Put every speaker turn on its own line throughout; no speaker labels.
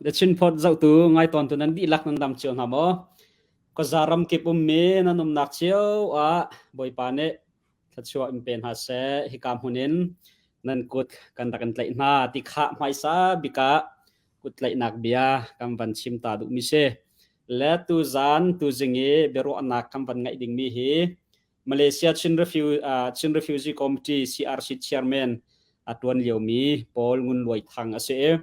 The Chin Post zohtu ngaitawntu nan dihlak nan dam cio hna maw? Khuaza ramkip ummi nan umnak cio ah Bawipa nih thluachuah in pe hna seh. Hika hmun in nan kut kan rak in tlaih hna ti kha hmaisa bik ah kut tlaihnak bia kan van chim ta duhmi si. Le tuzan tuzing i biaruahnak kan van ngaih dingmi hi Malaysia Chin, Refu- uh, Chin Refugee Committee CRC Chairman a tuan liomi Paul Ngun Luai Thang a si i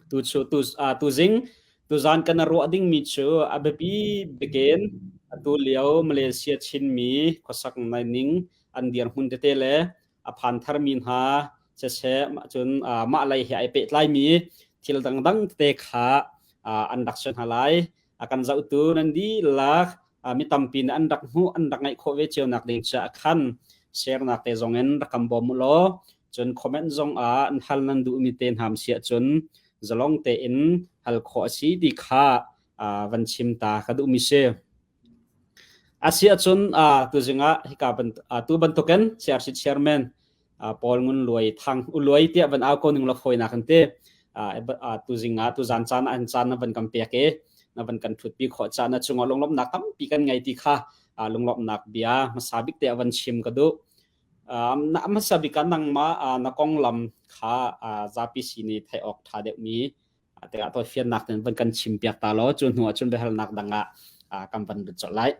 tu chu tu uh, tuzing tuzan kan ruah dingmi cu a biapi bikin atu lio Malaysia Chinmi khuasak ning an dirhmun tete le a phan tharmi hna siseh cun mah lei he ai pehtlaimi thil dangdang tete kha an rak si hna lai. A kan zohtu nan dihlak mi tampi nih an rak hmuh an rak ngaih khawh ve cio nak ding caah khan share nak te zong in rak kan bawm u law cun comment zong ah an hal nan duhmi te hna si ahcun zalong tein hal khawh a si ti kha van chim ta ka duhmi si. Asiahcun tuzing ah hika tu bantukin CRC chairman Paul Ngun Luai Thang U Luai tiah van au ko ning la fawinak an ti. Tuzing ah tuzan caan ah an caan na van kan pek i na van kan thutpi khawh caan na cungah lunglawmhnak tampi kan ngei ti kha lunglawmhnak bia hmasa bik te van chim ka duh. Na hmasa bik ah nangmah na konglam kha zapi sin i theih awk ṭha deuhmi Tikah tawifiannak in van kan chim piak ta law cu hnu ah cun biahalnak dang ah kan van lut colh lai.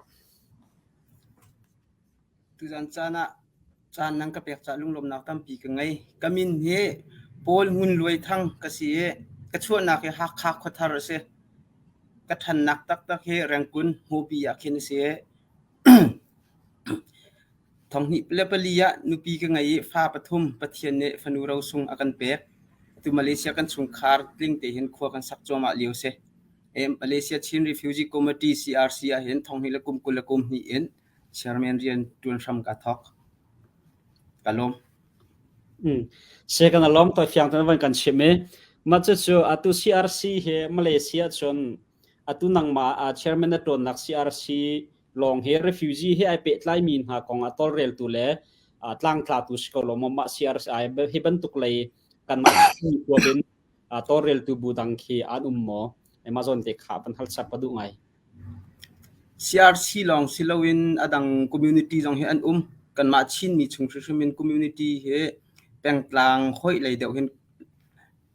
Tuzan caan ah caan nan ka pek caah lunglawmhnak tampi ka ngei. Ka min hi Paul Ngun Luai Thang ka si i ka chuahnak hi Hakha Khuathar a si. Ka ṭhannak taktak hi Rengkun Hmupi ah khin a si i Thonghnih le pali ah nupi ka ngei i fa pathum Pathian nih fanu rosung a kan pek. Atu Malaysia kan chungkhar tling tein khua kan sak cuahmah lio si. Malaysia Chin Refugee Committee CRC ah hin thonghnih le kum 20 le kum hnih in chairman rian ṭuan hram kaa thawk. Ka lawm.
Se kan lawm toi fiang ten van kan chim i mah cucu atu CRC he Malaysia cun atu nangmah chairman na ṭuannak CRC lawng hi refugee he ai pehtlaimi hna kong ah tawlreltu le tlangtlatu si ko lo maw mah CRC hi bantuk lei kanmah huap in tawlreltu bu dang khi an um maw Amazon te kha van hal chap ka duh ngai.
CRC lawng si loin a dang community zong hi an um. Kanmah Chinmi chung hrimhrim in community hi pengtlang hoih lei deuh hin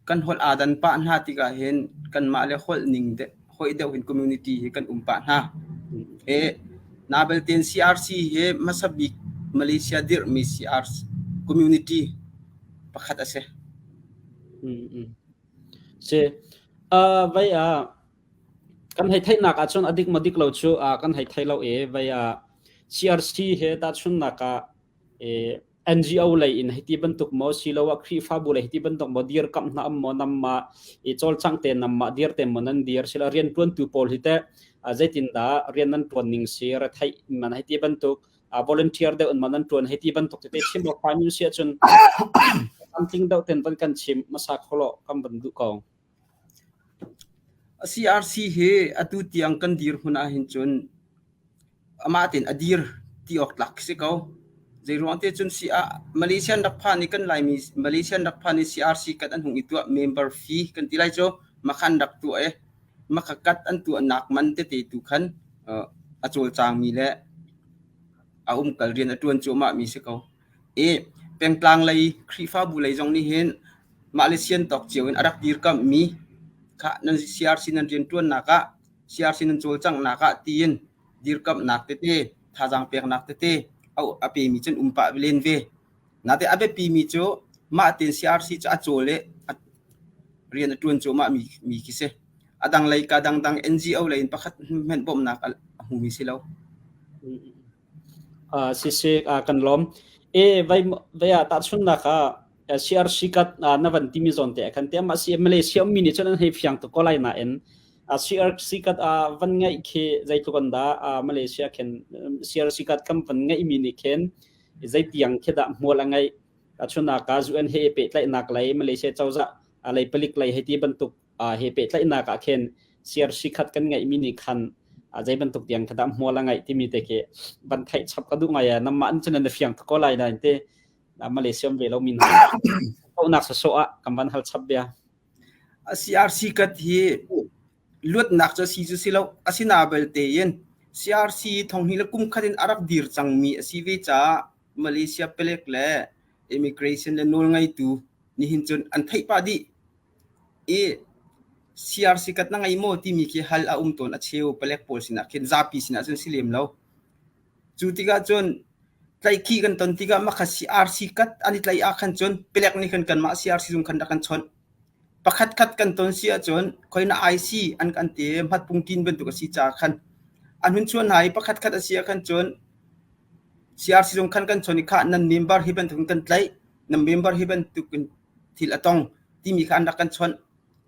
Kan holh aa dan pah hna tikah hin kanmah le holh ning hoih deuh in community hi kan um pah hna. Na belte CRC hi hmasa bik Malaysia dirhmi CRC community pakhat a si.
Si. Vai ah kan hei theihnak ahcun a dik maw dik lo cu kan hei thei lo i vai ah CRC he tahchunhnak ah NGO lei in hiti bantuk maw siloah Khrihfabu lei hiti bantuk maw dirkamh hna um maw namma i cawlcangh te namma dir te maw nan dir sila rian tuantu pawl hi teh zeitindah rian nan tuan ning si retheih man hiti bantuk volunteer deuh in ma nan tuan hiti bantuk tete chim awk fai si ahcun tlamtling deuh ten van kan chim hmasa kholo kan van duh ko.
CRC hi atu tiang kan dirhmun ahhin cun amah tein a dir ti awk tlak khi si ko. Zeiruang te cun si ah Malaysia an rak phan i kan Laimi Malaysia an rak phan i CRC kat an hung i tuah member fee kan ti lai cu makha an rak tuah i makha kat an tuahnak man tete tu khan a cawlcangmi le a umkal rian a ṭuan cuahmah mi si ko. I pengtlang lei Khrihfabu lei zong nih hin mah le sian tawk cio in a rak dirkamhmi kha nan CRC nan rianṭuannak ah CRC nan cawlcanghnak ah tiin dirkamhnak tete thazaang peknak tete a pemi cu an um pah len ve. Natein a biapimi cu mah tein CRC cu a cawl i rian a ṭuan cuahmah mi khi si. A dang lei ka dangdang NGO lei in pakhat hmanh bawmhnak a hmumi si lo.
Siseh kan lawm. E vai vai ah tahchunhnak ah CRC kat na van timi zawn te ah khan te mah si Malaysia ummi nih cun an hei fiang tuk ko lai nain CRC kat van ngeih khi zeitluk an dah Malaysia khin CRC kat kan van ngeihmi nih khin zeitiang khi dah hmual a ngeih tahchunhnak ah UN he pehtlaihnak lei Malaysia cozah lei palik lei hei ti bantuk he pehtlaihnak ah khin CRC khat kan ngeihmi nih khan zei bantuk tiang kha dah hmual a ngeih timi te khi van theih chap ka duh ngai namah an cun na fiang ko lai nain te Malaysia um ve lo mi hna kaunak sawsawh ah kan van hal chap bia.
CRC kat hi luatnak cu si cu si lo asina belte in CRC thonghnih le kum khat in a rak dir cangmi a si ve caah Malaysia palek le immigration le nawlngeitu nihin cun an theih pah dih i CRC kat na ngei maw timi khi hal a um tawn a cheu palek pawl sinah khin zapi sinah cun si lem lo. Cu tikah cun tlaihkhih kan ton tikah makha CRC kat an i tlaih ah khan cun palek nih khan kanmah CRC zung khan rak kan chawnh. Pakhatkhat kan ton si ahcun khoi na IC an kan ti hmatpungtin bantuk a si caah khan an hun chuah hna i pakhatkhat a si ah khan cun CRC zung khan kan chawn i khah nan member hi bantuk in kan tlaih, nan member hi bantuk in thil a tong timi kha an rak kan chawnh.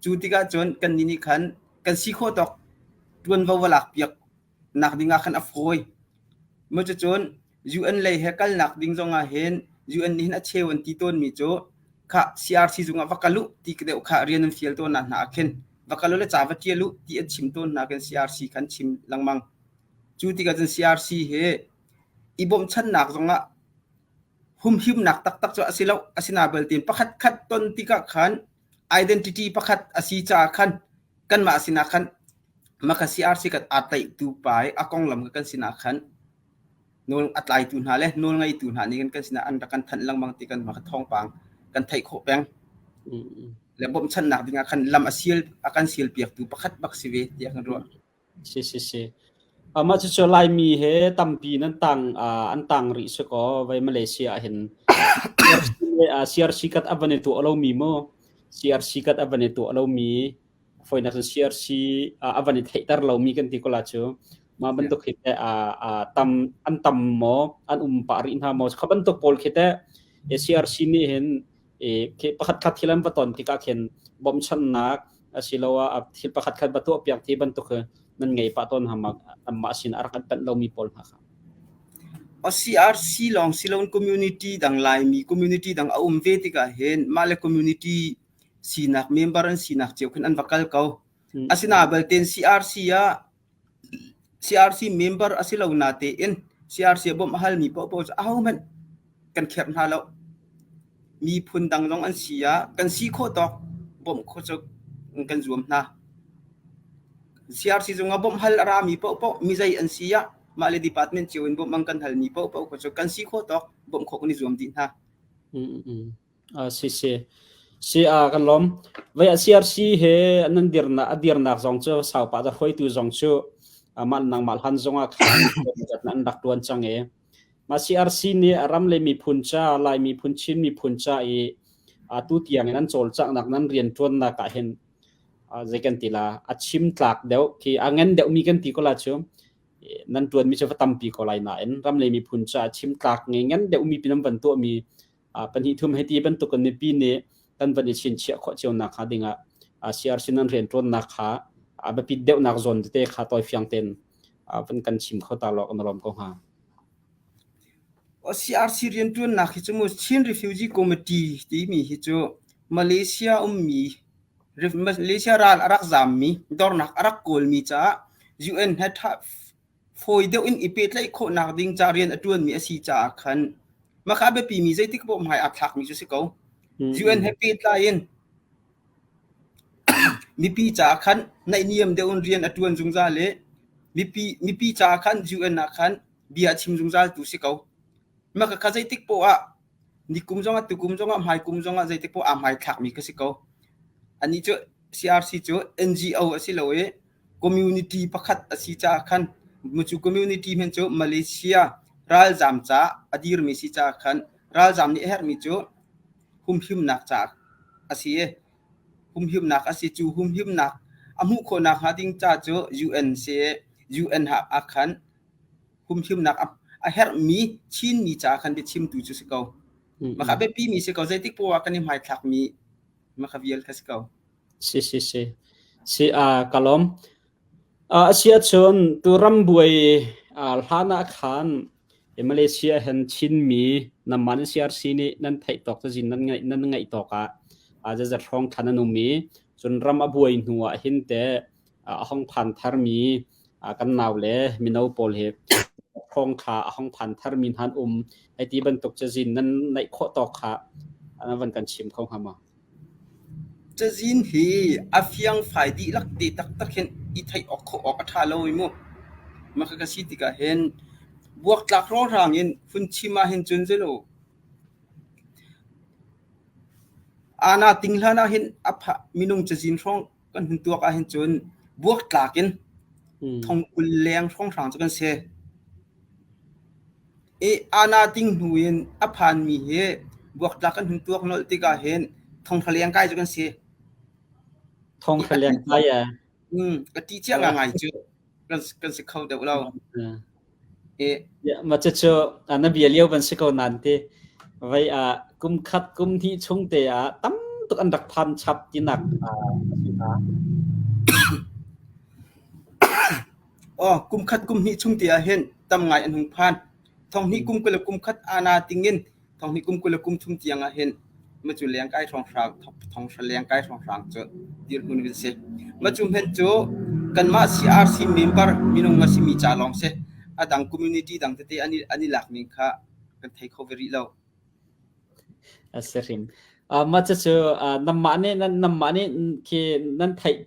Cu tikah cun kannih nih khan kan si khawh tawk ṭuanvo va lakpiak nak ding ah khan a fawi. Cucun UN lei he kalnak ding zong ah hin UN nih hin a cheu an ti tawnmi cu khah CRC zung ah va kal uh ti deuh kha rian an fial tawn hna ah khin va kal u le ca va ṭial uh ti an chim tawn hna khin CRC kha an chim lengmang. Cu tikah cun CRC hi i bawmhchanhnak zongah humhimnak taktak cu a si lo. Asinain belte pakhatkhat ton tikah khan identity pakhat a si caah khan kanmah sinah khan maka CRC kan aa tlaihtu pa i a konglam kha kan sinah khan nawl a tlaitu hna le nawl ngeitu hna nih kan sinah an rak kan thanh lengmang ti kan maka thawngpang kan theih khawh peng. Le bawmhchanhnak dingah khan lam a sial a kan sial piaktu pakhat bak si ve tiah kan ruah.
Si si si. Mah cucu Laimi he tampi nan tang an tang rih si kaw vei Malaysia ah hin CRC kat a van i tuah lomi mu CRC kat a van i tuah lomi foinak cun CRC a van i theihter lomi kan ti ko la cu mah bantuk hi teh tam an tam maw an um pah rih hna maw kha bantuk pawl khi teh CRC nih hin pakhat khat thil an va ton tikah khin bawmchannak asiloah thil pakhat khat va tuah piak ti bantuk nan ngei pah tawn hna anmah sin a rak an panh lomi pawl hna kha.
CRC lawng siloin community dang Laimi community dang a um ve tikah hin mah le community sinak member an sinak cio khin an va kal ko. Asinain balten CRC ah CRC member a si lo natein CRC ah bawmh a halmi paohpaoh cu ahohmanh kan kherh hna lo. Miphun dang zong an si ah kan si khawh tawk bawmh khawh cu kan zuam hna. CRC zung ah bawmh hal a rami paohpaoh mizei an si ah mah le department cio in bawmh an kan halmi paohpaoh cu kan si khawh tawk bawmh khawh kan i zuam dih hna.
Si si. Si a kan lawm. Vei a CRC he nan dirnak a dirnak zong cu saupa da hruaitu zong cu amah nangmah hlan zong ah khan an rak tuan cang e. Mah CRC nih ram le miphun ca Lai miphun Chin miphun ca i atu tiang in an cawlcanghnak nan rian ṭuannak ah hin zei kan ti la a chim tlak deuh khi a ngan deuh mi kan ti ko la cu nan ṭuan mi cu va tampi ko lai nain ram le miphun ca chim tlak nge ngan deuh mi pin an van tuah mi pahnih thum hei ti bantuk in mipi nih kan van i chinchiah khawh cio nak hnga dingah CRC nan rianṭuannak kha a biapit deuhnak zawn tete kha tawifiang tein van kan chim kho ta law kan lawm ko hnga.
CRC rianṭuannak hi cu mu Chin Refugee Committee timi hi cu Malaysia ummi Malaysia ral a rak zammi dornak a rak kawlmi caah UN he fawi deuh in i pehtlaih khawhnak ding ca rian a ṭuanmi a si caah khan mah kha a biapimi zeitik paoh hmai aa thlakmi cu si ko. UN he pehtlai in mipi caah khan naihniam deuh in rian a ṭuan zungzal i mipi mipi caah khan UN ah khan bia a chim zungzal tu si ko. Mah kha zeitik paoh ah nikum zongah tukum zongah hmaikum zongah zeitik paoh aa hmaithlakmi ka si ko. Anih cu CRC cu NGO a si lo i Community pakhat a si caah khan cu community hmanh cu Malaysia ralzaam caah a dirmi si caah khan ralzaam nih a herhmi cu humhimnak caah a si i humhimnak a si. Cu humhimnak a hmuh khawhnak hnga ding ca cu UN si i UN ah khan humhimnak a herhmi Chinmi caah khan biachimtu cu si ko. Mah kha a biapimi si ko. Zeitik poah ah kan i hmaithlakmi mah kha vial kha si ko.
Si si si. Si a ka lawm. A si ahcun tu rambuai hlan ah khan Malaysia hen Chinmi namman CRC nih nan theih tawk cazin nan ngaih nan ngaih tawk ah zazat hrawng thlan an um i cun ram a buai hnu ah hin te a hong phan tharmi kan nau le mino pawl hi hrawng kha a hong phan tharmi hna an um hei ti bantuk cazin nan neih khawh tawk kha van kan chim kho hnga maw?
Cazin hi a fiangfai dihlak te taktak hin i theih awk khawh awk a ṭha lo i mu. Mah ka si tikah hin buaktlak rawhrang in hun chim ahhin cun zeilaw ana ting hlan ahhin a phah minung cazin hrawng kan hun tuak ahhin cun buaktlak in thong 20 leng hrawnghrang cu kan si. I ana ting hnu in a phanmi hi buaktlak kan hun tuak nolh tikah hin thonghra leng kai cu kan si.
Thonghra leng kai a.
Ka ṭih cia ngai cu kan si kho deuh lo.
Mah cucu na bia lio ban si ko nan ti. Vei ah kum khat kum hnih chung te ah tam tuk an rak phan chap tinak a si hna.
Aw, kum khat kum hnih chung te ah hin tam ngai an hung phan. Thong hnih kum 20 le kum khat ana tingin thong hnih kum 20 le kum thum tiang ah hin macu lengkai hrawnghrang thonghra lengkai hrawnghrang cu dirhmun kan si. Macu hmenh cu kanmah CRC member minung a simi ca lawng si. A dang community dang tete an i an i lak ning kha kan thei kho ve rih lo.
A si hrim. Mah cucu nanmah nih nanmah nih khi nan theih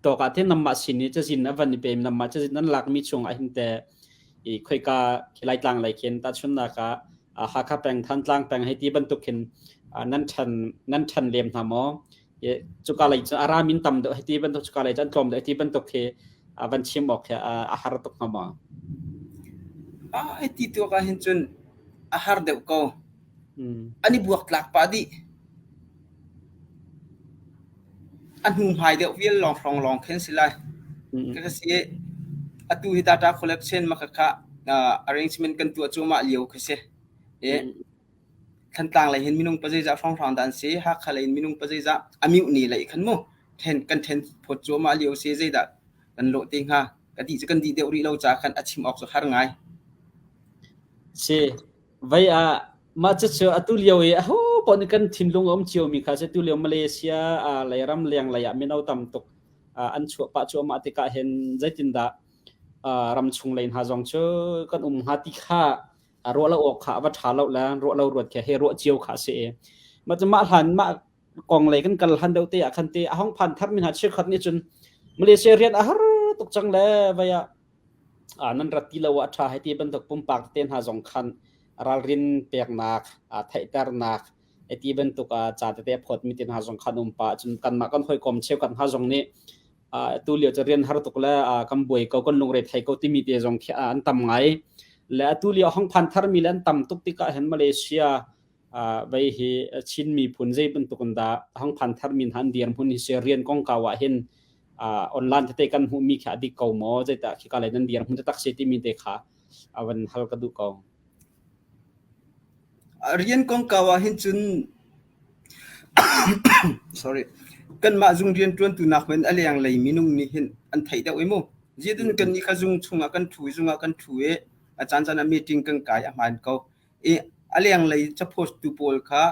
tawk ah hin nanmah sin i cazin a van i pem nanmah cazin nan lakmi chung ah hin teh i khoika khi Laitlang lei khin tahchunhnak ah Hakha peng Thantlang peng hei ti bantuk khin nan ṭhan nan ṭhan lem hna maw? Cuka lei cu a ram in tam deuh hei ti bantuk cuka lei cu an tlawm deuh hei ti bantuk khi van chim awk khi a har tuk hnga maw?
Ah, hei ti tuak ah hin cun a har deuh ko. An i buaktlak pah dih. A hnuhmai deuh vial lawng hrawng lawng khin si lai. Ka si i atu hi data collection ma khakha arrangement kan tuah cuahmah lio khi si. I Thantlang lei hin minung pazeizah hrawnghrang dah an si, Hakha lei in minung pazeizah a mioh ni lei khan mu then kan then phawt cuahmah lio si zeidah kan lawh te hnga. Ka dih cu kan dih deuh rih lo caah khan a chim awk cu har ngai.
Si. Vei ah mah cucu atu lio i aho paoh nih kan thinlung a um ciomi kha si. Atu lio Malaysia lei ram leng lei ah mino tam tuk an chuah pah cuahmah tikah hin zeitindah ramchung lei hna zong cu kan um hnga ti kha ruah lo awk kha a va ṭha lo le ruah lo ruat khi he ruah cio kha a si i mah cu mah hlan mah kong lei kan kal hlan deuh te ah khan te a hong phan tharmi hna cheukhat nih cun Malaysia rian a har tuk cang le vei ah nan rat ti lo ah a ṭha hei ti bantuk pumpak te hna zong khan ralrin peknak, theihternak ti bantuk ca tete a phawtmi te hna zong khan um pah. Cun kanmah kan hawikom cheukhat hna zong nih atu lio cu rian har tuk le kan buai ko, kan lungre thei ko timi te zong khi an tam ngai. Le atu lio hong phan tharmi le an tam tuk tikah hin Malaysia vei hi Chin miphun zei bantuk in dah hong phan tharmi hna an dirhmun hi si rian kongkau ah hin online tete kan hmuhmi khi a dik ko maw zeidah khika lei nan dirhmun taktak si timi te kha a van hal ka duh ko.
Rian kongkau ah hin cun sorry kanmah zung rianṭuantu nak hmanh a lenglei minung nih hin an theih deuh i mu. Zeitin kan nih kha zung chungah kan ṭhu i zung ah kan ṭhu i a caancaan ah meeting kan kai a hmaan ko. I a lenglei capost tu pawl kha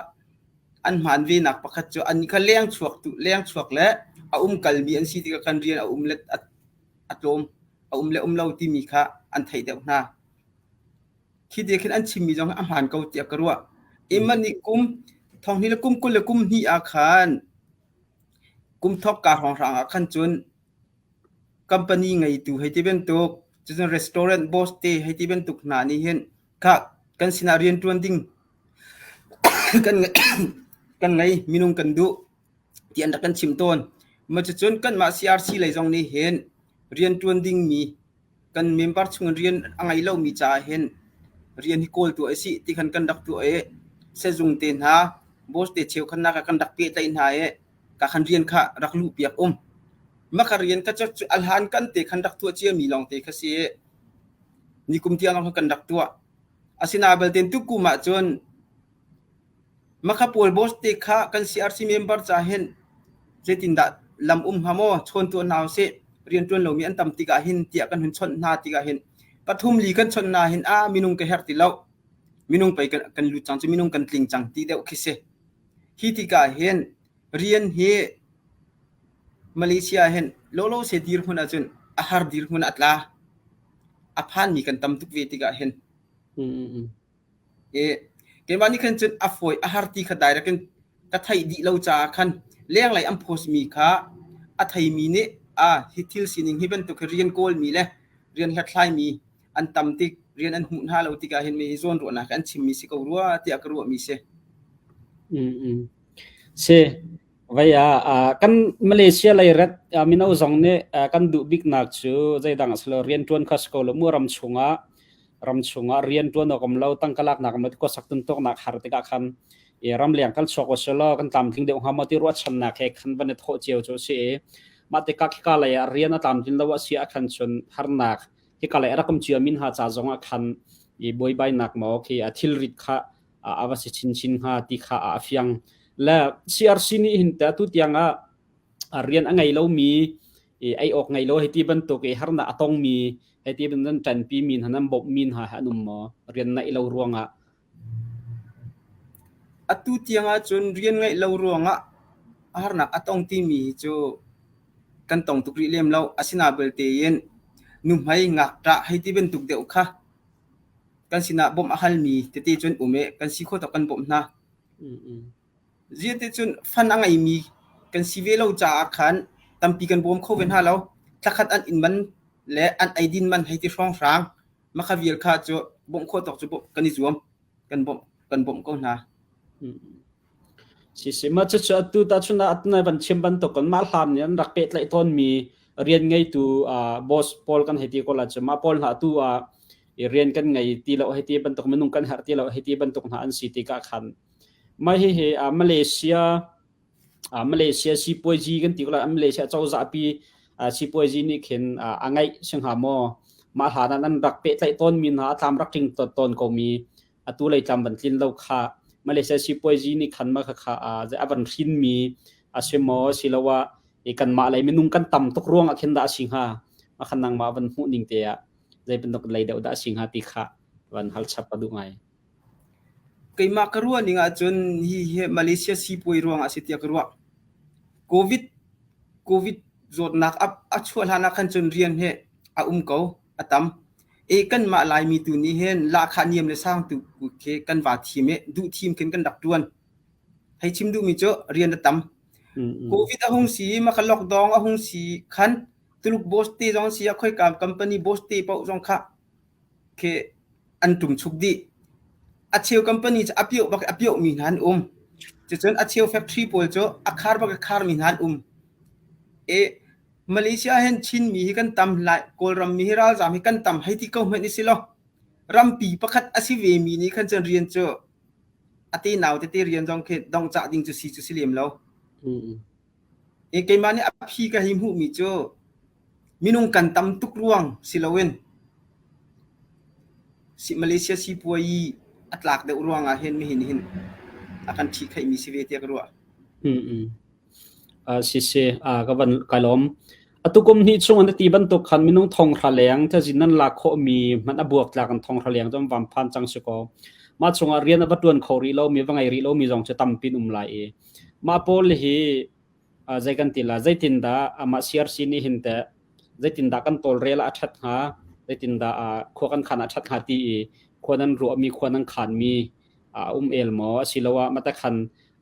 an hmaan venak pakhat cu an kha lengchuak tu lengchuak le a umkalmi an si tikah kan rian a um le a tlawm a um le um lo timi kha an theih deuh hna. Khi te khin an chimmi zong a hmaan ko tiah ka ruah. Imma nih kum thong hnih le kum 20 le kum hnih ah khan kum thok ka hrawnghrang ah khan cun company ngeitu hei ti bantuk cucun restaurant boss te hei ti bantuk hna nih hin kha kan sinah rianṭuan ding kan kan ngei minung kan duh ti an rak kan chim tawn. Mah cucun kanmah CRC lei zong nih hin rianṭuan dingmi kan member chung in rian a ngei lomi caah hin rian hi kawl tuah usih ti khan kan rak tuah i sehzung te hna boss te cheukhat ah kan rak pehtlaih hna i ka khan rian kha rak luhpiak um. Mah ka rian kha cu a hlan kan te khan rak tuah ciami lawngte kha si i nikum tiang lawng khan kan rak tuah. Asinain belte tukum ahcun Makha pawl boss te kha kan CRC member ca hin zeitindah lam um hnga maw chawn tuah hna usih rianṭuan lomi an tam tikah hin tiah kan hun chawnh hna tikah hin pathum li kan chawnh hna hin ah minung ka herh ti lo minung pei kan, kan lut cang cu minung kan tling cang ti deuh khi si. Hi tikah hin rian hi Malaysia hin lawlaw se dirhmun ahcun a har dirhmun a tla. A phanmi kan tam tuk ve tikah hin. I keimah nih khan cun a fawi a har ti kha direct in ka theih dih lo caah khan. Lenglei an post mi kha a theimi nih ah hi thil sining hi bantuk hi rian kawlmi le rian hlathlaimi an tam tik rian an hmuh hna lo tikah hin mi hi zawnruahnak an chimmi si ko rua tiah ka ruahmi si.
Si vai ah kan Malaysia lei rat mino zong nih kan duh biknak cu zeidang a si lo rian ṭuan kha si ko lo mu ram chungah ram chungah rian ṭuan awk um lo tangka laknak um lo khuasak tuntuknak har tikah khan i ramleng kal chuak usulaw kan tlamtling deuh hnga maw ti ruahchannak he khan van i thawh cio cu a si i mah tikah khika lei ah rian a tlamtlin lo a si ah khan cun harnak hika lei a rak um cio min ha ca zong ah khan i buaibainak maw khi a thilrit kha a va si chinchin hnga ti kha a fiang le CRC nih hin te atu tiang ah rian a ngei lomi i ei awk ngei lo hei ti bantuk i harnak a tongmi hei ti nan ṭanpi mi hna nan bawmh mi hna he an um maw rian naih lo ruangah
Atu tiang ahcun rian ngeih lo ruangah harnak a tong timi hi cu kan tong tuk rih lem lo. Asinain belte in nuhmei, ngakṭah hei ti bantuk deuh kha kan sinah bawmh a halmi tete cu an um i kan si khawh tawk kan bawmh hna. Ziahticun fund a ngeimi kan si ve lo caah khan tampi kan bawm kho ve hna lo. Thlakhat an inn man le an eidin man hei ti hrawnghrang Makha vial kha cu bawmh khawh tawk cu bawmh kan i zuam. Kan bawmh kan bawmh ko hna.
Si si mah cucu atu tahchun ah atu van chim bantuk in mah hlan nih an rak pehtlaih tawnmi rian ngeitu boss pawl kan hei ti ko la cu mah pawl hna atu ah rian kan ngei ti lo hei ti bantuk minung kan herh ti lo hei ti bantuk hna an si tikah khan mah hihi Malaysia Malaysia sipuazi kan ti ko lai Malaysia cozah pi sipuazi nih khin a ngeih si hnga maw mah hlan ah nan rak pehtlaih tawnmi hna a tlam rak tling tawn ko mi atu lei tlam van tlin lo kha Malaysia sipuazi nih khan ma kha kha a van hrin mi a si maw siloah i kanmah lei minung kan tam tuk ruang ah khin dah a si hnga ma khan nangmah van hmuh ning te ah zei bantuk lei deuh dah a si hnga ti kha van hal chap ka duh ngai.
Keimah ka ruah ning ahcun hihi Malaysia siipuai ruangah a si tiah ka ruah. Covid Covid zawtnak a, a chuah hlan ah khan cun rian hi a um ko, a tam. E kanmah Laimi tu nih hin lahkhah niam le sang tu khi kan va thim i duh thim khin kan rak ṭuan. Hei chim duhmi cu rian a tam. Covid a hung si i maka lockdown a hung si khan Tuluk boss te zong si ah khoika company boss te paoh zong kha khi an ṭumchuk dih. A cheu company cu a pioh bak a piohmi hna an um. Cucun a cheu factory pawl cu a khar bak a kharmi hna an um. E Malaysia hin Chinmi hi kan tam lai, Kawlram mi hi ralzaam hi kan tam hei ti ko hmanh i si lo. Rampi pakhat a si ve mi nih khan cun rian cu a te nau tete rian zong khi dongcah ding cu si cu si lem lo. Keimah nih a phi ka hei hmuhmi cu minung kan tam tuk ruang si loin Malaysia sipuayi a tlak deuh ruangah hin nihin hin a kan ṭhihkhaihmi si ve tiah ka ruah.
Siseh, ka van kai lawm. Atu kum hnih chung an ti bantuk khan minung thonghra leng cazin nan lak khawhmi hmanh a buaktlak in thonghra leng cu an van phan cang si kaw. Mah chungah rian a va ṭuan kho rih lomi, va ngei rih lomi zong cu tampi an um lai i Mah pawl hi zei kan ti la zeitindah amah CRC nih hin teh zeitindah kan tawlrel ah a ṭhat hnga zeitindah khua kan khan ah a ṭhat hnga ti i khua nan ruahmi khua nan khanmi a um el maw asiloah mah khan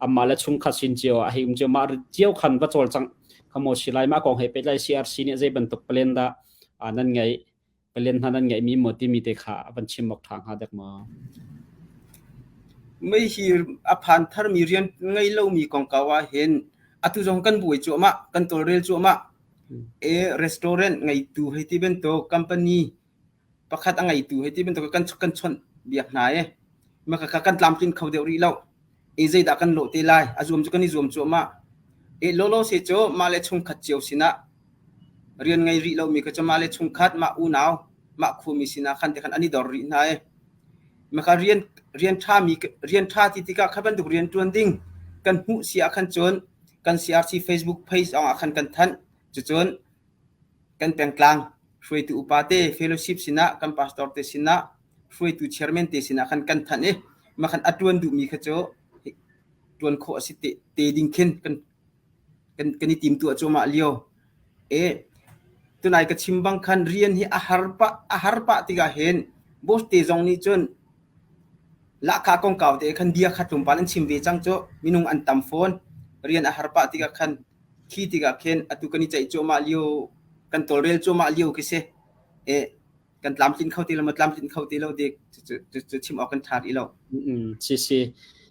amah le chungkhat sin cio ah a hei um cio mah cio khan va cawlcangh kha maw si lai mah kong he pehtlai CRC nih zei bantuk plan dah nan ngeih Palen hna nan ngeihmi maw timi te kha van chim awk ṭha hnga dek maw?
Mei hi a phan tharmi rian ngei lomi kongkau ah hin atu zong kan buai cuahmah, kan tawlrel cuahmah. E restaurant ngeitu hei ti bantuk, company pakhat a ngeitu hei ti bantuk kan kan chawnh biak hna i maka kha kan tlamtlin kho deuh rih lo. E zeidah kan lawh te lai? A zuam cu kan i zuam cuahmah. E lawlaw se cu mah le chungkhat cio sinah Rian ngei rih lomi kha cu mah le chungkhat, mah unau, mah khuami sinah khan ti khan an i dor rih hna i maka rian rian ṭhami rian ṭha ti tikah kha bantuk rian ṭuan ding kan hmuh si ah khan cun kan CRC Facebook page zong ah khan kan thanh. Cucun kan pengtlang hruaitu upa te fellowship sinah kan pastor te sinah hruaitu chairman te sinah khan kan thanh i mah khan a ṭuan duhmi kha cu ṭuan khawh a si te, te ding khin kan kan, kan i timtuah cuahmah lio. E, tunai ka chim bang khan rian hi a har pah, a har pah tikah hin boss te zong nih cun lahkhah kongkau te khan bia kha tlawmpal an chim ve cang cu minung an tam fawn. Rian a har pah tikah khan khi tikah khin atu kan i ceih cuahmah lio kan tawlrel cuahmah lio khi si. E kan tlamtlin kho ti lo maw tlamtlin kho ti lo dik cu chim awk kan ṭha rih lo.
Si si.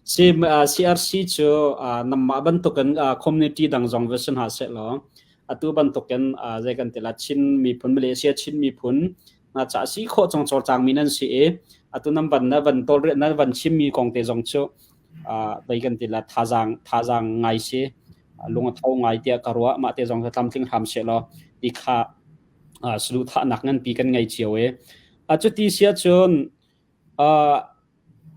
Si CRC cu namah bantukin community dang zong va si hna seh law atu bantukin zei kan ti la Chin miphun Malaysia Chin miphun na ca si khawh cong cawlcang mi nan si i atu nan van na van tawlrel na van chim mi kong te zong cu zei kan ti la thazaang thazaang ngai si lung a tho ngai tiah ka ruah mah te zong tlamtling hram seh law ti kha saduhthahnak nganpi kan ngei cio i cuti si ahcun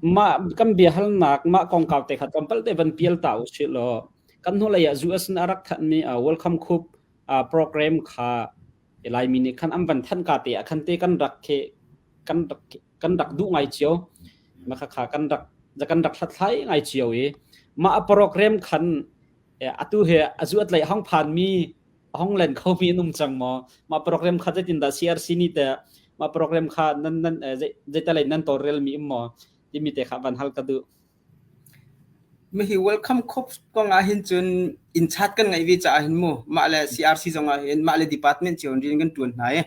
mah kan biahalnak mah kongkau te kha tlawmpal te van pial ta usih law kan hnulei ah US in a rak thanhmi Welcome Coup program kha Laimi nih khan an van thanh ka te ah khan te kan rak khi kan rak kan rak duh ngai cio mah kha kan rak kan rak hlathlai ngai cio i mah program khan atu he a zu at lei hong phan mi hong len kho mi an um cang maw? Mah program kha zeitindah CRC nih teh mah program kha nan nan zeitalei nan tawlrel mi um maw timi te kha van hal ka duh.
Mihi welcome corps kong ah hin cun inn chat kan ngeih ve caah hin mu mah le CRC zong ah hin mah le department cio in rian kan ṭuan hna i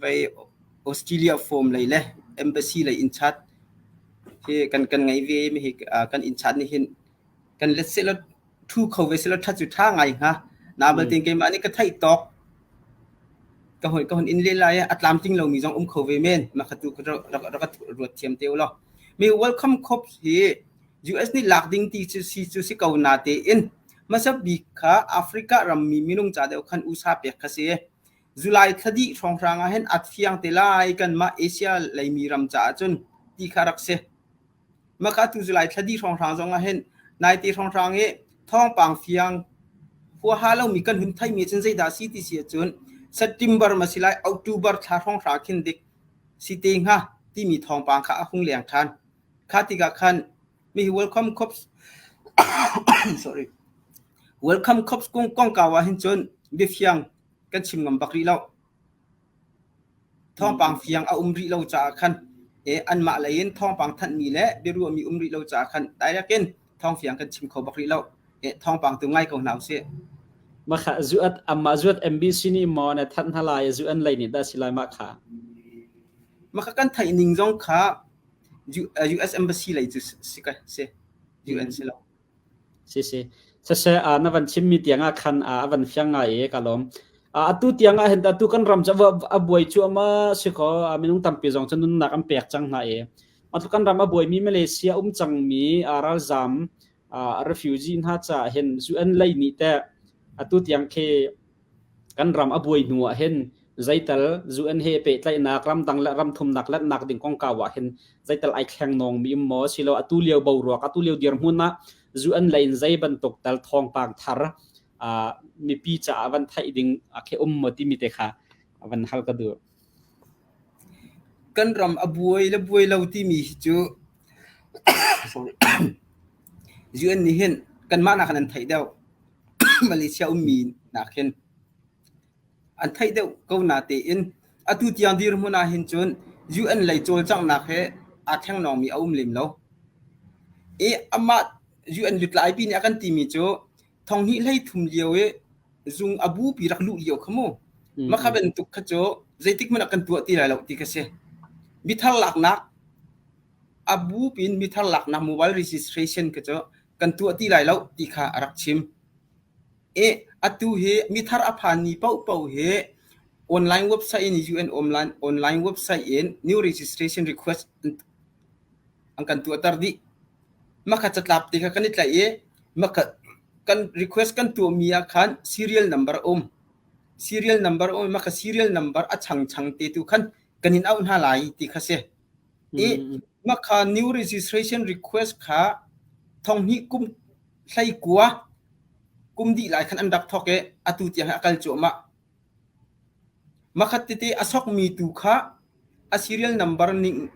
vei Australia form lei le embassy lei inn chat hi kan kan ngei ve mihi kan inn chat nih hin kan let sehlaw ṭhu kho ve sehlaw ṭhat cu ṭha ngai hnga. Na belte keimah nih ka theih tawk ka hun ka hun in leh lai a tlamtling lomi zong um kho ve men. Mah kha tu rak rak ruat thiam te u law. Mi welcome corps hi US nih lak ding ti cu si cu si ko na tein hmasa bik kha Africa rammi minung ca deuh khan USA pek kha si. July thla dih hrawnghrang ah hin a fiang te lai kanmah Asia leimi ram caah cun ti kha rak si. Maka tu July thla dih hrawnghrang zong ah hin naite hrawnghrang i thawngpang fiang huaha lomi kan hun theimi cun zeidah si ti si ahcun September ma si lai October thla hrawnghrang khin dik si te hnga timi thawngpang kha a hung leng ṭhan. Kha tikah khan mihi welcome corps sorry welcome corps kong kongkau ah hin cun biafiang kan chim ngam bak rih lo. Thawngpang fiang a um rih lo caah khan anmah lei in thawngpang thanhmi le biaruahmi um rih lo caah khan direct in thawngfiang kan chim kho bak rih lo. Thawngpang tu ngai ko hna usih.
Mah kha zuat amah zuat MBC nih maw na thanh hna lai zu an lei nih dah si lai mah kha.
Mah kha kan theih ning zong kha US Embassy lei cu si ka si UN si lo.
Si si. Siseh, na van chimmi tiangah khan a van fiang ngai i ka lawm. Atu tiangah hin atu kan ram cu a buai cuahmah si kaw minung tampi zong cu nunnak an pek cang hna i atu kan ram a buaimi Malaysia um cangmi ralzam refugee hna caah hin UN lei nih teh atu tiang khi Kan ram a buai hnu ah hin zeital UN he pehtlaihnak ramdang le ramthumnak lanhnak ding kongkau ah hin zeital ai thleng nawngmi um maw silo atu lio boruak atu lio dirhmun ah UN lei in zei bantuk tal thawngpang thar mipi caah van theih ding khi um maw timi te kha van hal ka duh.
Kan ram a buai le buai lo timi hi cu UN nih hin kanmah nakin an theih deuh. Malaysia ummi nakin an theih deuh ko natein atu tiang dirhmun ah hin cun UN lei cawlcanghnak he aa thlengnawnmi a um lem lo. I amah UN lutlaipi nih a kan timi cu thonghnih 33 lio i zung a bupi rak luh lio kha mu. Mah kha bantuk kha cu zeitik hmanh ah kan tuah ti lai lo ti kha si. Mithar laknak a bupi in mithar laknak mobile registration kha cu kan tuah ti lai lo ti kha a rak chim. I atu hi mithar a phanmi paohpaoh hi online website in UN online online website in new registration request an kan tuahter dih. Mah kha catlap te kha kan i tlaih i mah kha kan request kan tuahmi ah khan serial number a um. Serial number a um i mah kha serial number a changchang te tu khan kan in auh hna lai ti kha si. I mah kha new registration request kha thonghnih kum 19 kum dih lai khan an rak thawk i atu tiang hi a kal cuahmah. Makhat tete a sokmi tu kha a serial number ning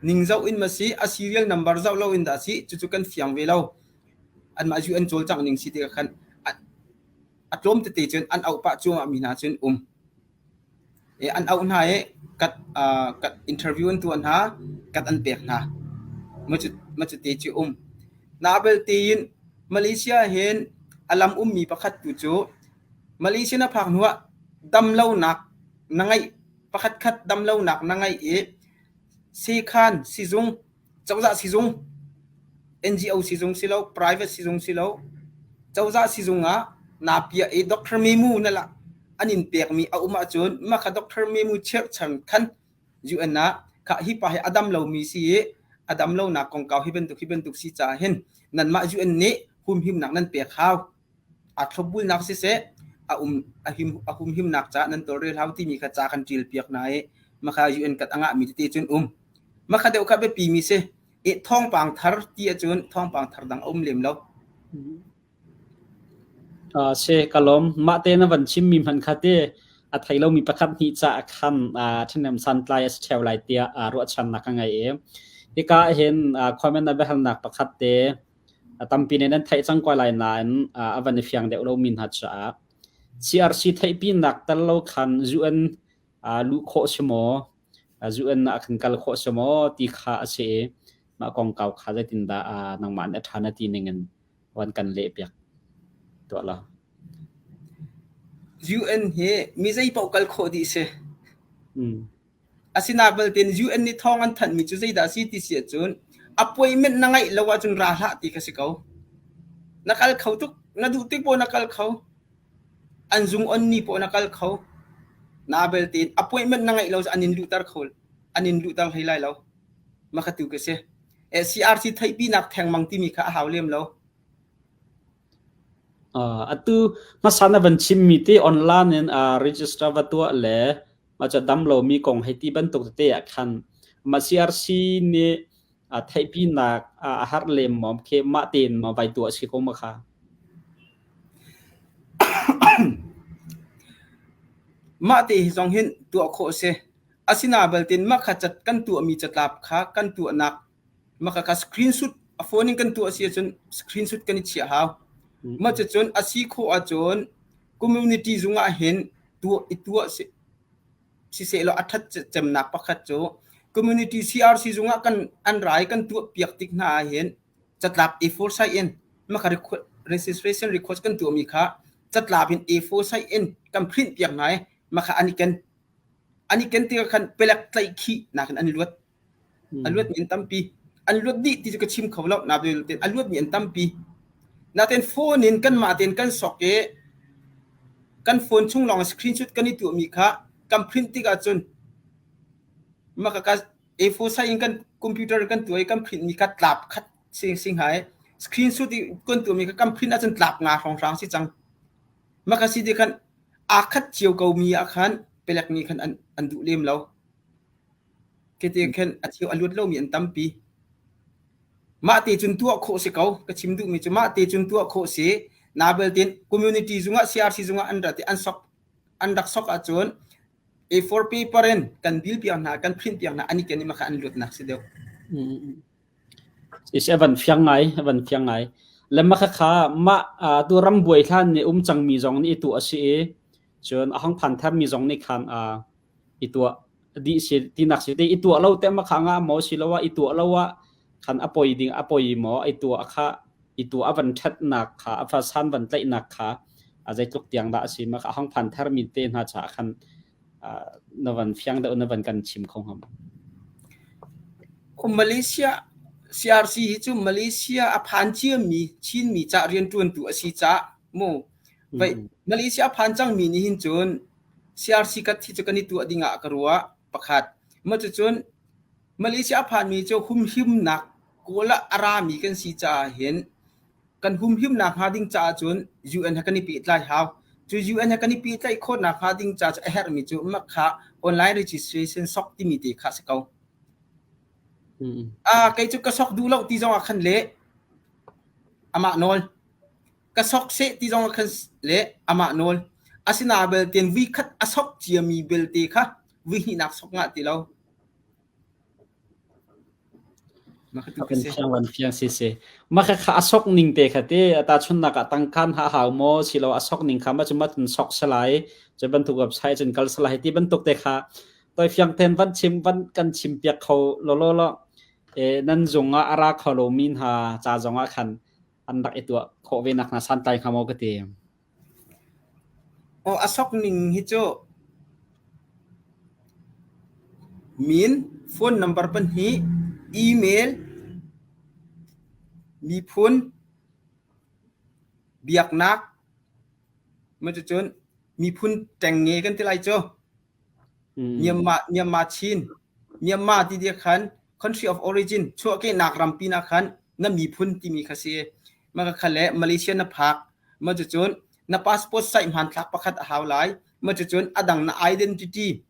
ning zoh in ma si a serial number zoh lo in dah si cucu kan fiang ve lo. Anmah zu an cawlcangh ning si tikah khan a tlawm tete cun an auh pah cuahmah mi hna cun um. An auh hna i kat interview an tuah hna, kat an pek hna. Mah cu te cu um. Na belte in Malaysia hin A lam ummi pakhat tu cu Malaysia na phak hnuah damlonak na ngeih pakhatkhat damlonak na ngeih i sekhan sizung cozah sizung NGO sizung si lo private sizung si lo cozah sizung ah naa piah i doctor memu na la an in pekmi a um ahcun mah kha doctor memu cherhchan khan UN ah khah hi pa hi a dam lomi si i a dam lonak kongkau hi bantuk hi bantuk si caah hin nanmah UN nih humhimnak nan pek hau. Aa thlopbulnak siseh a um a him a humhimnak caah nan tawlrel hau timi kha ca kan ṭial piak hna i makha UN kat a ngahmi tete cun um. Makha deuh kha biapi mi si. I thawngpang thar ti ahcun thawngpang thar dang a um lem lo.
Si ka lawm. Mah te na van chimmi hmanh kha ti a thei lomi pakhat hnih caah khan ṭhahnem santlai a si ṭheo lai tiah ruahchannak ka ngei i hika hin comment na biahalnak pakhat te tampi nih nan theih cang ko lai nain a van i fiang deuh lomi hna caah CRC theihpinak tel lo khan UN luh khawh si maw UN ah khan kal khawh si maw ti kha a si i mah kongkau kha zeitindah nangmah nih a ṭha na ti ning in van kan leh piak tuah law.
UN hi mi zei paoh kal khawh dih si. Asinain belte UN nih thawng an thanhmi cu zeidah a si ti si ahcun appointment na ngeih lo ahcun ra hlah ti kha si ko. Na kal kho tuk, na duh tik poah na kal kho. An zung on ni poah na kal kho. Na belte appointment na ngeih lo an in luhter kho, an in luhter hlei lai lo. Mah kha tu ka si. CRC theihpinak thengmang timi kha a hau lem lo.
Atu hmasa na van chimmi te online in register va tuah le mah cu dam lomi kong hei ti bantuk tete ah khan mah CRC nih theihpinak a har lem maw khi mah tein maw vai tuah si ko ma kha?
Mah te hi zong hin tuah khawh a si. Asinain belte mah kha kan tuahmi catlap kha kan tuahnak mah kha screenshot a phone in kan tuah si ahcun screenshot kan i chiah hau. Mah cucun a si khawh ahcun community zung ah hin tuah i tuah sisehlaw a ṭhat cemnak pakhat cu community CRC zung ah kan an ra i kan tuah piak tik hna ahhin catlap A4 size in mah kha registration request kan tuahmi kha catlap in A4 size in kan print piak hna i mah kha an i ken. An i ken tikah khan pelek tlaih khih nakin an luat. A luatmi an tampi. An luat dih ti cu ka chim kho lo. Nain a luatmi an tampi. Nain phone in kanmah tein kan sok i kan phone chung lawng screenshot kan i tuahmi kha kan print tik ahcun mah ka A4 size in kan computer in kan tuah i kan print mi kha tlap khat si si hnga i screenshot i kan tuahmi kha kan print ahcun tlap nga hrawnghrang si cang. Mah ka si ti khan aa khat cio ko mi ah khan palek nih khan an, an duh lem lo. Khi khin a cheu a luat lomi an tampi. Mah te cun tuah khawh si ko. Ka chim duhmi cu mah te cun tuah khawh si. Na belte community zungah CRC zungah an rat i an sok an rak sok ahcun A4 paper in kan bill piak hna, kan print piak hna, an i ken i mah kha an luatnak si deuh.
Is a van fiang ngai, a van fiang ngai. Le mah kha mah tu ram buai hlan nih um cangmi zong nih i tuah a si i cun a hong phan tharmi zong nih khan i tuah dih si tinak si te i tuah lo te ma kha nga maw si lo ah i tuah lo ah khan a poi ding a poi maw i tuah kha i tuah a van ṭhatnak kha a fa san van tlaihnak kha a zeitluk tiang dah a si ma kha a hong phan tharmi te hna cha khan na van fiang deuh na van kan chim kho hnga
Malaysia CRC hi cu Malaysia a phan ciami Chinmi ca rianṭuantu a si ca mu vai Malaysia a phan cangmi nih hin cun CRC kat hi cu kan i tuah ding ah ka ruah pakhat. Maw cucun Malaysia a phanmi cu humhimnak kawl ah a rami kan si caah hin kan humhimnak hnga ding caah cun UN he kan i pehtlai hau. Cu UN he kan i pehtlaih khawhnak hnga ding caah cu a herhmi cu mah kha online registration sok timi te kha si ko. Ah kei cu ka sok duh lo ti zong ah khan le amah nawl. Ka sok seh ti zong ah khan le amah nawl. Asinain belte vui khat a sok ciami belte kha vui hnihnak sok ngah ti lo.
Fiang fiang si si. Mah kha a sok ning te kha te ta chunnak ah tangkan ha hau maw silo a sok ning kha ma cu ma cun sok salai cu bantuk website cun kal salai ti bantuk te kha toi fiang ten van chim van kan chim piak kho lo lo lo e nan zung ah a ra kho lo mi hna ca zong ah khan. an rak i tuah khawh ve nak hna santlai hnga maw ka ti.
Aw a sok ning hi cu min, phone number pahnih, email, miphun, biaknak, cucun miphun ṭengnge kan ti lai cu. Myanmar, Myanmar Chin, Myanmar ti ti khan country of origin chuahkehnak ram pinah khan na miphun timi kha si. Mah kha le Malaysia na phak. Mah cucun na passport size hmanthlak pakhat a hau lai. Mah cucun a dang na identity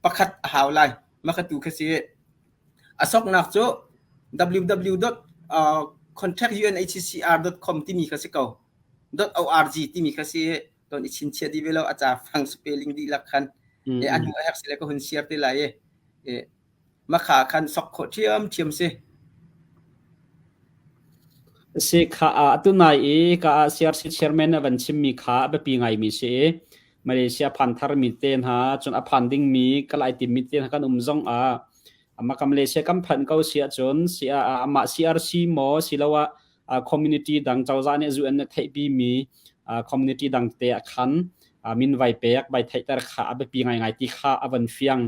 pakhat a hau lai. Mah kha tu kha si. A soknak cu www.contactunhcr.com timi kha si ko. .org timi kha si. Ton i chinchiah dih ve lo a ca fang spelling dihlak khan. E a hnu a herh sile ka hun share te lai i. E makha khan sok khawh ṭhiamṭhiam si.
Si kha atu nai i ka CRC chairman a van chimmi kha a biapi ngaimi si i Malaysia phan tharmi te hna cun a phan dingmi kal ai timmi te hna kan um zong ah amah ka Malaysia kan phanh ko si ahcun si ah amah CRC maw siloah community dang cozah nih zu an theihpi mi community dang te ah khan min vai pek vai theihter kha a biapi ngaingai ti kha a van fiang.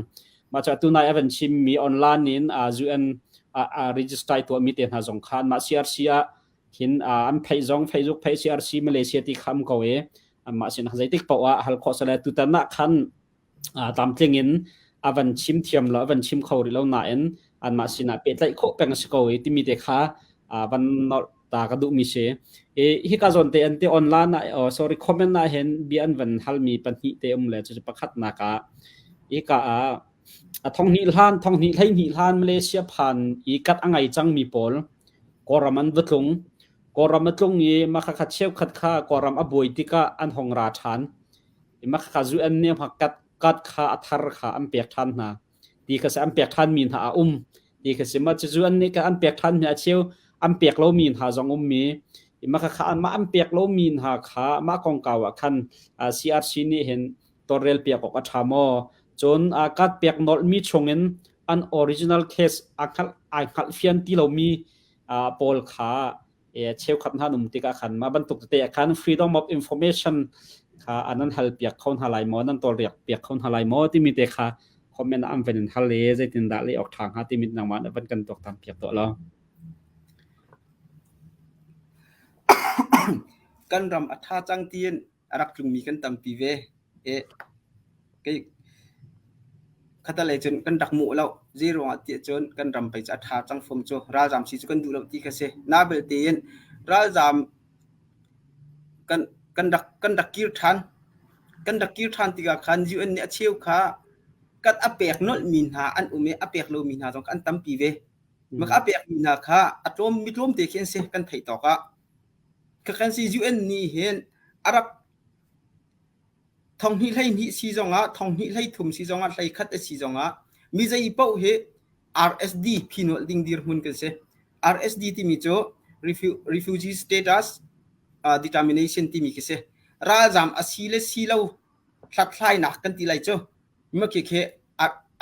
Mah cu atu nai a van chim mi online in UN register tuah mi te hna zong kha mah CRC ah hin an pheih zong Facebook pheih CRC Malaysia ti kha um ko i mah sin zeitik paoh ah hal khawh sale tutan ah khan tlamtling in a van chim thiam lo a van chim kho rih lo nain anmah sinah pehtlaih khawh peng a si ko i timi te kha van nolh ta ka duhmi si. I hika zawn te an te online ah oh, sorry comment ah hin bia an van halmi pahnih te um le cu pakhatnak ah hika ah a thonghnih hlan thonghnih hleihnih hlan Malaysia phan i kat a ngai cangmi pawl Kawlram an va tlung Kawlram a tlung i makhakha cheukhat kha Kawlram a buai tikah an hong ra ṭhan mah kha zu an nih kat kat kha a thar kha an pek ṭhan hna ti kha si an pek ṭhan mi hna a um ti kha si mah cu an nih an pek ṭhan mi a cheu an pek lo mi hna zong um mi mah kha mah an pek lo mi hna kha mah kongkau ah khan CRC nih hin tawlrel piak awk a ṭha maw cun kat pek nolh mi chungin an original case a hngalh ai hngalh fian ti lomi pawl kha cheukhat hna an um tikah khan mah bantuk tete ah khan freedom of information kha an an hal piak kho hna lai maw nan tawlriak piak kho hna lai maw timi te kha comment ah an van in hal i zeitindah leh awk ṭha hnga timi nangmah nih van kan tuaktan piak tuah law.
Kan ram a ṭha cang tiin a rak tlungmi kan tampi ve. E, kei khatalei cun kan rak muh lo. Zeiruangah tiah cun kan ram pei cu a ṭha cang fom cu. Ralzaam si cu kan duh lo ti kha si. Na belte in ralzaam kan kan rak kan rak kir ṭhan. Kan rak kir ṭhan tikah khan UN nih a cheu kha kat a pek nolhmi hna an um i a pek lomi hna zong an tampi ve. Maka a pekmi hna kha a tlawm mi tlawmte khi an si kan theih tawk ah. Kan si UN nih hin a rak thonghnih 12 si zongah thonghnih 13 si zongah 11 a si zongah mi zei paoh hi RSD phi nolh ding dirhmun kan si. RSD timi cu refugee status determination timi khi si. Ralzaam a si le si lo hlathlainak kan ti lai cu. Mah khi khi